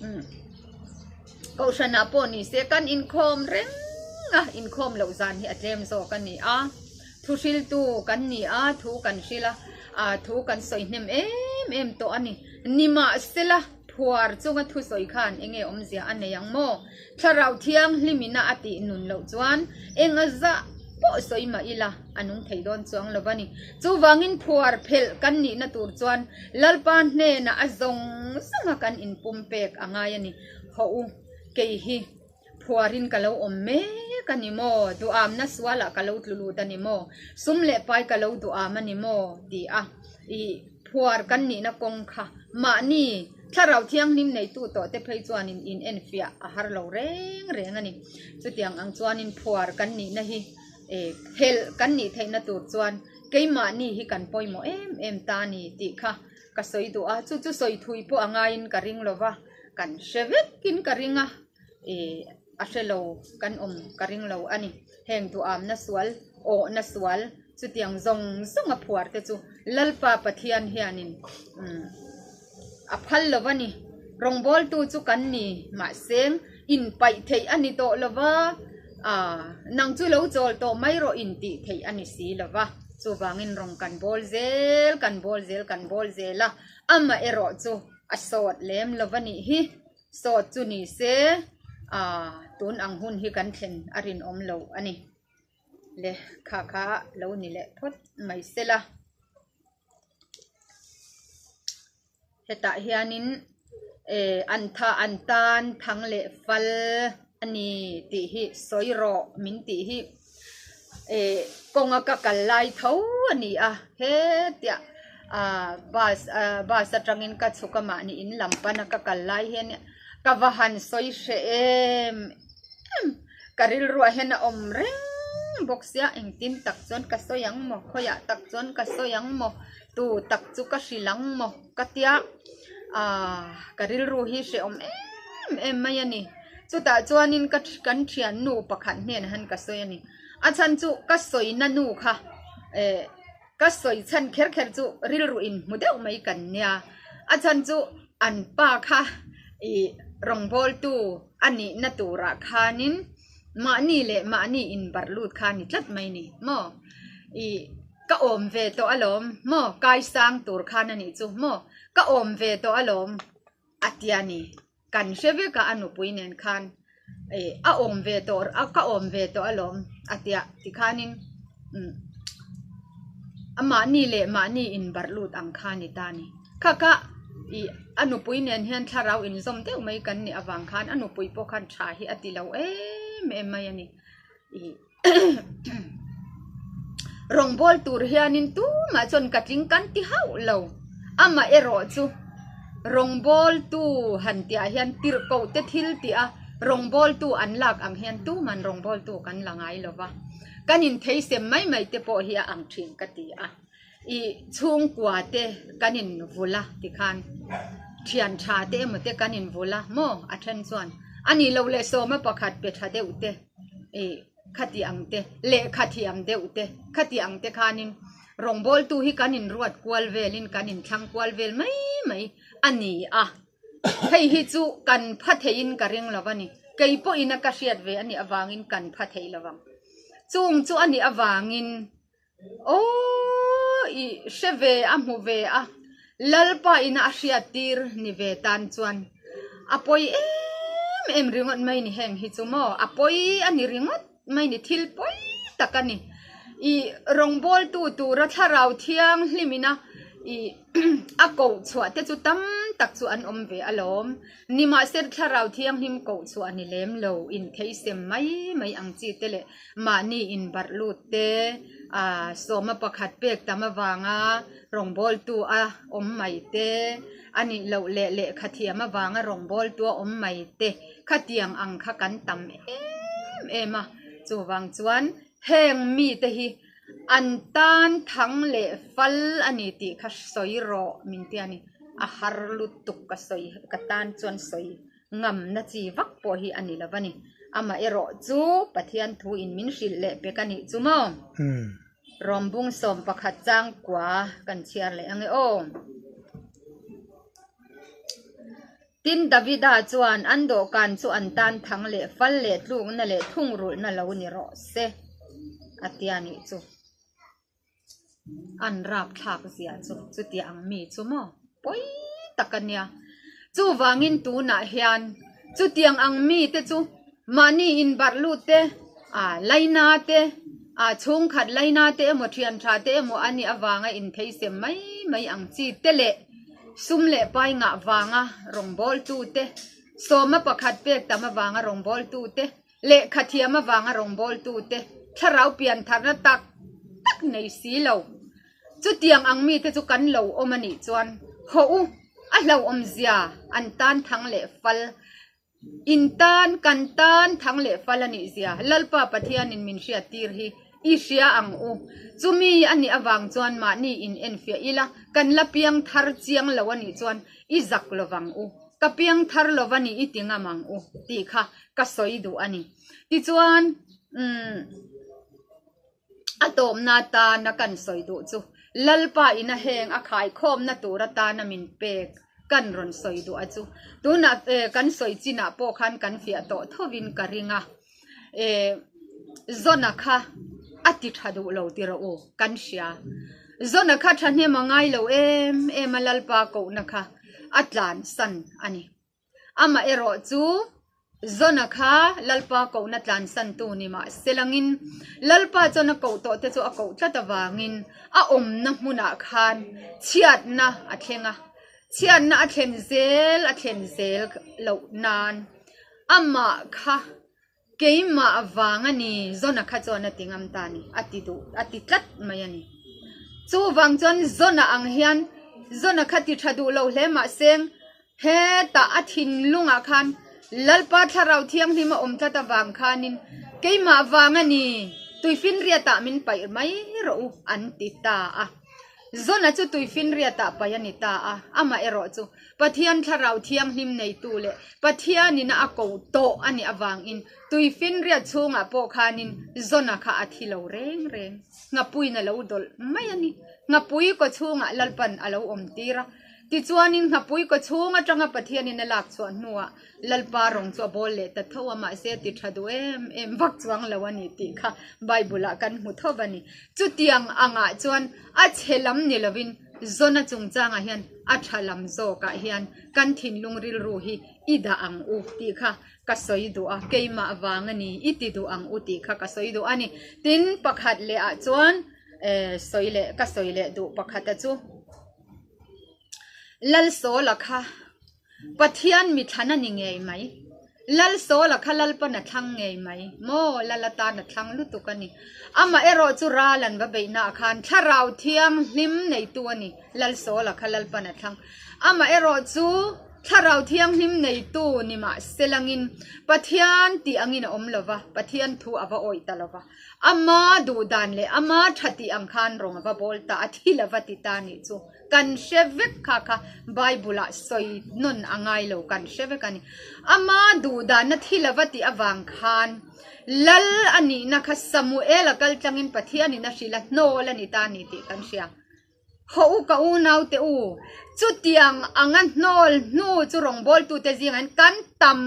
Umm. Kohhranah pawh ni se kan inkhawm reng a, inkhawm loh zan hi a tlem zawk a ni a. Thu hriltu kan ni a, thu kan hril a, aa thu kan sawi hnem em em tawh a ni. Nimahsela phuar chunga thusawi khan eng nge awmzia a nei ang maw? Thlarau thianghlimina a tih nun loh chuan enga zah pawh sawi mah ila a nung thei dawn chuang lo a ni. Chuvangin phuar phelh kan nihna tur chuan Lalpa hnenah a zawng zawnga kan inpum pek a ngai a ni. Hawh u, kei hi phuarin ka lo awm mek a ni maw? Duhamna sualah ka lo tlu lut a ni maw? Sum leh pai ka lo duham a ni maw? ti a i phuar kan nihna kawng kha mahni thlarau thianghlim neitu tawh te phei chuanin in enfiah a har lo reng reng a ni. Chutiang ang chuanin phuar kan nihna hi eh phelh kan nih theihna tur chuan keimahni hi kan pawimawh em em ta a ni tih kha ka sawi duh a, chu chu sawi thui pawh a ngaiin ka ring lo va, kan hre vekin ka ring a, eh a hre lo kan awm ka ring lo a ni. Heng duhamna sual, awhna sual chutiang zawng zawng a phuar te chu Lalpa Pathian hianin umm a phal lo a ni. Rawngbawltu chu kan ni mahse inpaih theih a ni tawh lo va, ah nang chu lo chawl tawh mai rawh intih theih a ni si lo va. Chuvangin rawng kan bawl zel, kan bawl zel, kan bawl zel a, amaherawh chu a sawt lem lo va nih hi. Sawt chu ni se, ah tun ang hun hi kan thlen a rinawm lo a ni. Le kha kha lo ni leh phawt mai sela. Hetah hianin eh an tha an tan thang leh fal a ni tih hi sawi rawh min tih hi eh kawnga ka kal lai tho a ni a hetia. Ahh bus ahh bus atangin ka chhuk a mahni in lam pana ka kal lai hian ka va han sawi hreh em em ka rilruah hian a awm reng bawk sia engtin tak chuan ka sawi ang maw khawiah tak chuan ka sawi ang maw tu tak chu ka hrilh ang maw ka tia ahh ka rilru hi hrehawm em em mai a ni chutah chuanin ka kan thiannu pakhat hnenah hian ka sawi a ni a chhan chu ka sawina nu kha eh. Ka sawi chhan kher kher chu rilru in hmu deuh mai kan nia. A chhan chu an pa kha ih rawngbawltu a nihna turah khanin mahni leh mahni inbarh lut kha a ni tlat mai ni maw? Ih ka awm ve tawh alawm maw? Kaisang tur khan a nih chu maw? Ka awm ve tawh alawm a tia ni. Kan hre vek a, a nupui nen khan ih a awm ve tawh a ka awm ve tawh alawm a tia tikhanin umm a mahni leh mahni inbarh lut ang kha a ni ta a ni. Kha kha ih a nupui nen hian thlarau inzawm deuh mai kan nih avang khan a nupui pawh khan tha hi a ti lo em em mai a ni ih. Rawngbâwl tûr hianin tumah chuan ka tling kan ti hauh lo. Amah erawh chu rawngbâwltu han tihah hian tirhkohte thil tih a, rawngbâwltu an lâk ang hian tuman rawngbâwltu kan la ngai lo va. Kan intheisem mai mai te pawh hi a ang ṭhin ka ti a. Ih chhungkua te kan invul a tikhan thian tha te emaw te kan invul a maw a then chuan a nih loh leh sawma pakhat pe tha deuh te ih khati ang te lehkha thiam deuh te khati ang te khanin rawngbawltu hi kan inruat kual velin kan inthlang kual vel mai mai a ni a hei hi chu kan pha theiin ka ring lo a ni kei pawhin a ka hriat ve a nih avangin kan pha thei lo ang chung chu a nih avangin. Aww i hre ve a hmu ve a, Lalpa ina a hriat tir ni ve tan chuan a pawi em em ringawt mai ni heng hi chu maw a pawi a ni ringawt mai ni thil pawi tak a ni. I rawngbawltu tura thlarau thianghlim ina i a koh chhuah te chu tam tak chu an awm ve alawm. Nimahse thlarau thianghlim koh chhuah a ni lem lo, intheisem mai mai ang chi te leh mahni inbarh lut te, ah sawma pakhat pek tam avanga rawngbawltu a awm mai te, a nih loh leh lehkha thiam avanga rawngbawltu a awm mai te khatiang ang kha kan tam em em a. Chuvang chuan heng mite hi an tan thang leh fal a ni tih kha sawi rawh min ti a ni. A har lutuk ka sawi ka tan chuan sawi ngamna chi vak pawh hi a ni lo a ni. Amaherawh chu Pathian thu in min hrilh leh pek a nih chu maw? Rawmbung 11 changkua kan chhiar leh ange aw. Tin, Davida chuan an dawhkan chu an tan thang leh fal leh tlukna leh thungrulhna lo ni rawh se a tia nih chu. An rapthlak zia chu chutia ang mi chu maw pawi tak a nia. Chuvangin tunah hian chutiang ang mite chu mahni inbarh lut te, ah laina te, ah chhungkhat laina te emaw thian tha te emaw a nih avanga intheisem mai mai ang chi te leh sum leh pai ngah vanga rawngbawltu te, sawma pakhat pek tam avanga rawngbawltu te, Lehkha thiam avanga rawngbawltu te thlarau pian tharna tak tak nei si lo. Chutiang ang mite chu kan lo awm a nih chuan haw u, a hlauhawm zia an tan thang leh fal, in tan kan tan thang leh fal a nih zia Lalpa Pathianin min hriattir hi i hria ang u. Chumi a nih avang chuan mahni in enfiah ila, kan la piang thar chiang lo a nih chuan i zak lovang u. Ka piang thar lova ni i ti ngam ang u tih kha ka sawi duh a ni. Tichuan umm a tawpna atana kan sawi duh chu Lalpa ina heng a khaikhawmna tur atana min pek kan rawn sawi duh a chu. Tunah eh kan sawi chinah pawh khan kan fiah tawh thovin ka ring a. Eh Zona kha a ti tha duh lo ti rawh u kan hria. Zona kha thahnem a ngai lo em em a Lalpa kohna kha a tlansan a ni. Amaherawh chu Zona kha Lalpa kohna tlansantu ni mah se langin Lalpa chuan a koh tawh te chu a koh tlat avangin a awmna hmunah khan chhiatna a thleng a, chhiatna a thlen zel a thlen zel loh nan amah kha Keimah vang a ni, Zona kha chuan a ti ngam ta a ni, a ti duh, a ti tlat mai a ni. Chuvang chuan Zona ang hian Zona kha ti tha duh lo hle mahse hetah a thinlungah khan Lalpa Thlarau Thianghlim a awm tlat avang khanin keimah vang a ni, tuifinriatah min paih mai rawh u an ti ta a. Zona chu tuifinriatah paih a ni ta a, amah erawh chu Pathian Thlarau Thianghlim neitu leh Pathianin a ko tawh a nih avangin tuifinriat chhungah pawh khanin Zona kha a thi lo reng reng. Nghapuiin a lo dawlh mai a ni. Nghapui kaw chhungah Lalpan a lo awm tir a. Tichuanin nghapui kaw chhung atanga Pathianin a lak chhuah hnuah Lalpa rawng chu a bawl leh ta tho a, mahse a ti tha duh em em vak chuang lo a ni tih kha Bible-ah kan hmu tho a ni. Chutiang angah chuan a chhe lam ni lovin Zona chungchangah hian a tha lam zawkah hian kan thinlung rilru hi i dah ang u tih kha ka sawi duh a, keimah vang a ni i ti duh ang u tih kha ka sawi duh a ni. Tin, pakhat leh ah chuan sawi leh ka sawi leh duh pakhata chu Lalsawla kha Pathian mi thlan a ni ngei mai. Lalsawla kha Lalpan a thlang ngei mai. Maw Lal atan a thlang lutuk a ni. Amah erawh chu ral an va beihna ah khan Thlarau Thianghlim neitu a ni. Lalsawla kha Lalpan a thlang. Amah erawh chu Thlarau Thianghlim neitu ni mah selangin Pathian tih angin a awm lova, Pathian thu a va awih ta lova. Ama duhdan leh ama tha tih ang khan rawng a va bawl ta a, thil a va ti ta nih chu. Kan hre vek kha kha Bible ah sawi nawn a ngai lo kan hre vek a ni. Ama duhdanna thil a va tih avang khan Lal a nihna kha Samuel a kal tlangin Pathianin a hrilh a, hnawl a ni ta a ni tih kan hria. Haw u ka unaute u, chutiang anga hnawl hnu chu rawngbawltute zingah hian kan tam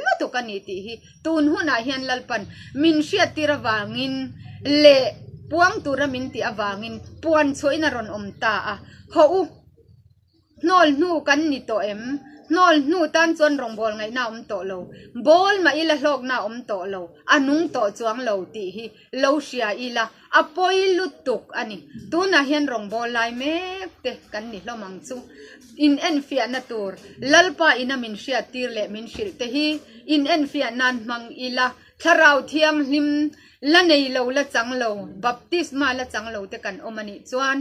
lutuk a ni tih hi tun hunah hian Lalpan min hriattir avangin leh puang tura min tih avangin puan chhuahin a rawn awm ta a, Haw u, hnawl hnu kan ni tawh em? Hnawl hnu tan chuan rawngbâwl ngaihna a awm tawh lo, bâwl mah ila hlâwkna a awm tawh lo, a nung tawh chuang lo tih hi lo hria ila a pawi lutuk a ni. Tunah hian rawngbâwl lai mek te kan ni hlawm ang chu. In enfiahna tur Lalpa ina min hriattir leh min hrilh te hi in enfiah nan hmang ila Thlarau Thianghlim La nei lo, la chang lo, baptisma la chang lo te kan awm a nih chuan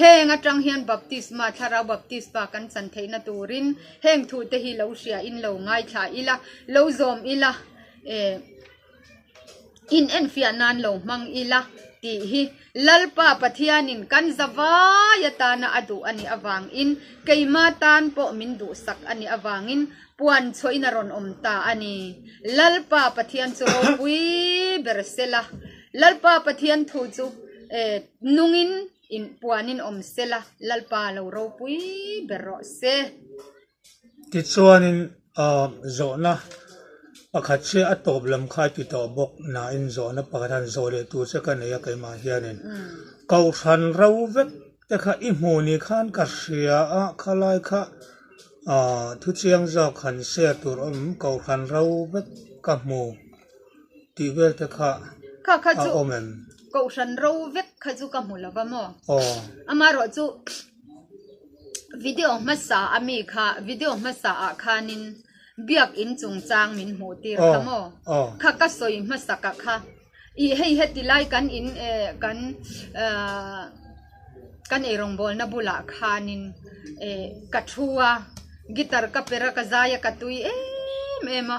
heng atang hian baptisma, thlarau baptisma kan chan theihna turin heng thu te hi lo hria in lo ngaithla ila, lo zawm ila, eh in enfiah nan lo hmang ila tih hi Lalpa Pathianin kan zavai atana a duh a nih avangin keima tan pawh min duhsak a nih avangin Puan chhuahin a rawn awm ta a ni. Lalpa Pathian chu ropui ber sela, Lalpa Pathian thu chu nungin in puanin awm sela, Lalpa lo ropui ber rawh se. Tichuanin zawhna pakhat chiah a tawp lam kha a ti tawh bawk nain zawhna pakhat han zawh leh tur che ka nei a keimah hianin Kohhran ro vek te kha i hmuh ni khan ka hria a khalai kha Aw, thu chiang zawk han share tur awm kohhran ro vek ka hmu tih vel te kha Kha kha a chu awm em? Kohhran ro vek kha chu ka hmu lo va maw? Aw. Amaherawh chu video hmasa a mi kha video hmasa ah khanin biakin chungchang min hmuh tir kha maw? Aw. Kha ka sawi hmasak ah kha Ih hei heti lai kan in eh kan ahh kan eirawngbawlna bulah khanin eh ka thu a guitar ka perh a ka zai a ka tui em em a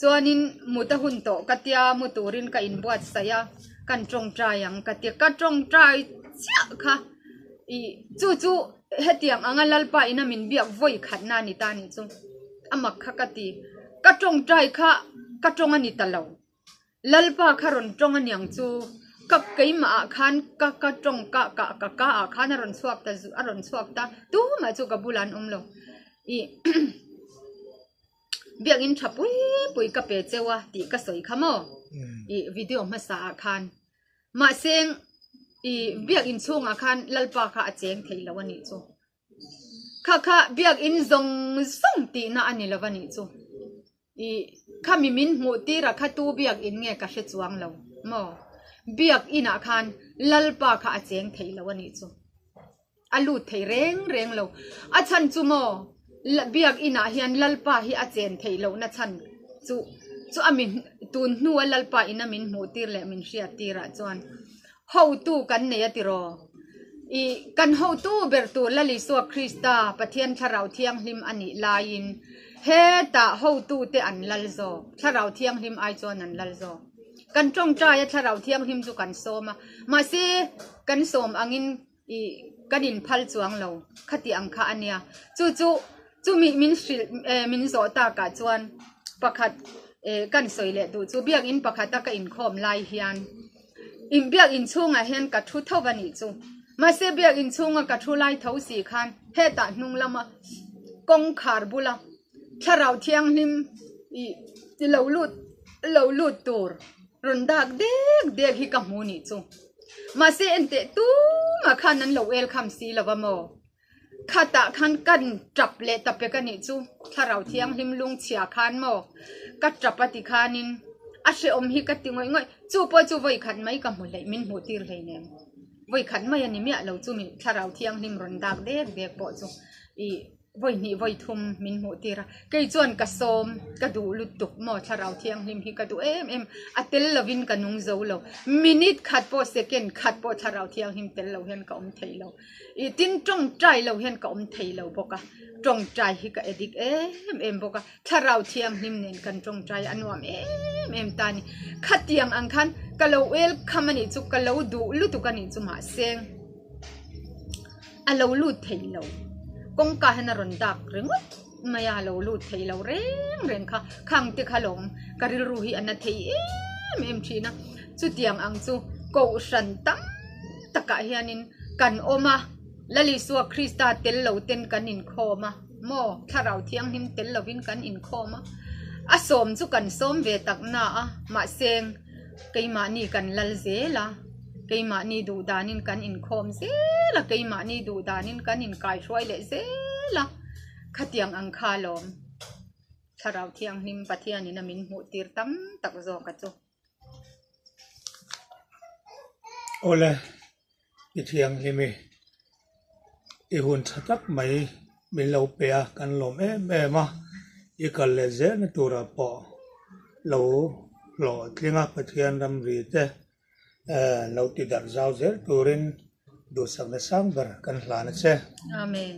chuanin mut a hun tawh ka tia mu turin ka inbuatsaih a kan tawngtai ang ka tia ka tawngtai chiah kha ih chu chu hetiang anga Lalpa ina min biak vawi khatna a ni ta anih chu a mak kha ka ti ka tawngtai kha ka tawng a ni ta lo. Lalpa kha rawn tawng aniang chu ka keimah ah khan ka ka tawng ka ka ka ka ah khan a rawn chhuak ta a rawn chhuak ta tumah chu ka bulah an awm lo ih biakin tha pui pui ka pe cheu a tih ka sawi kha maw ih video hmasa ah khan mahse ih biakin chhungah khan Lalpa kha a cheng thei lo anih chu. Kha kha biakin zawng zawng tihna a ni lo a nih chu. Ih, khami min hmuh tir a kha tu biakin nge ka hre chuang lo maw? Biakin ah khan Lalpa kha a cheng thei lo a nih chu. A lut thei reng reng lo. A chhan chu maw, biakin ah hian Lalpa hi a chen theih lohna chhan chu chu a mi tun hnua Lalpa ina min hmuh tir leh min hriat tirah chuan hotu kan nei a tiraw? I kan hotu ber tur Lal Isua Krista, Pathian Thlarau Thianghlim a nih laiin hetah hotute an lal zawk, Thlarau Thianghlim ai chuan an lal zawk. Kan tawngtaia Thlarau Thianghlim chu kan sawm a, mahse kan sawm angin i kan inphal chuang lo khati ang kha a nia. Chu chu chumi min hrilh min zawh takah chuan pakhat kan sawi leh duh chu biakinn pakhata ka inkhawm lai hian, In biakinn chhungah hian ka thu tho a nih chu. Mahse biakinn chhunga ka thu lai tho si khan hetah hnung lama kawngkhar bula thlarau thianghlim ih lo lut lo lut tur rawn dak dek dek hi ka hmu nih chu. Mahse enteh tumah khan an lo el kham si lo va maw? Khatah khan kan tap leh ta pek a nih chu, Thlarau Thianghlim lungchhia khan maw ka tap a ti khanin a hrehawm hi ka ti ngawih ngawih, chu pawh chu vawi khat mai ka hmu hleih min hmuh tir hleinem, vawi khat mai a ni miah lo chu mi Thlarau Thianghlim rawn dak dek dek pawh chu ih vawi hnih vawi thum min hmuh tir a, kei chuan ka sawm ka duh lutuk maw Thlarau Thianghlim hi ka duh em em, a tel lovin ka nung zo lo, minute khat pawh second khat pawh Thlarau Thianghlim tel lo hian ka awm thei lo. I tin tawngtai lo hian ka awm thei lo bawk a, tawngtai hi ka addict em em bawk a, thlarau thianghlim nen kan tawngtai a nuam em em ta a ni. Khatiang ang khan ka lo welcome a nih chu, ka lo duh lutuk a nih chu mahse a lo lut thei lo, kawngka hian a rawn dak ringawt mai a, a lo lut thei lo reng reng kha, khang te kha lawm ka rilru hi a na thei em em thin a, chutiang ang chu kohhran tam takah hianin kan awm a, Lal Isua Krista tel lo ten kan inkhawm a, maw Thlarau Thianghlim tel lovin kan inkhawm a, a sawm chu kan sawm ve tak na a, mahse keimahni kan lal zel a, keimahni duh danin kan inkhawm zel a, keimahni duh danin kan inkaihruai leh zel a, khatiang ang kha alawm Thlarau Thianghlim Pathianin a min hmuh tir tam tak zawk a chu. Awle, i thianghlim i, i hun tha tak mai min lo pe a, kan lawm em em a, i kal leh zelna turah pawh lo hlawhtling a, Pathian ramri te lo ti darh zau zel turin duhsakna sang ber kan hlan a che. Amen.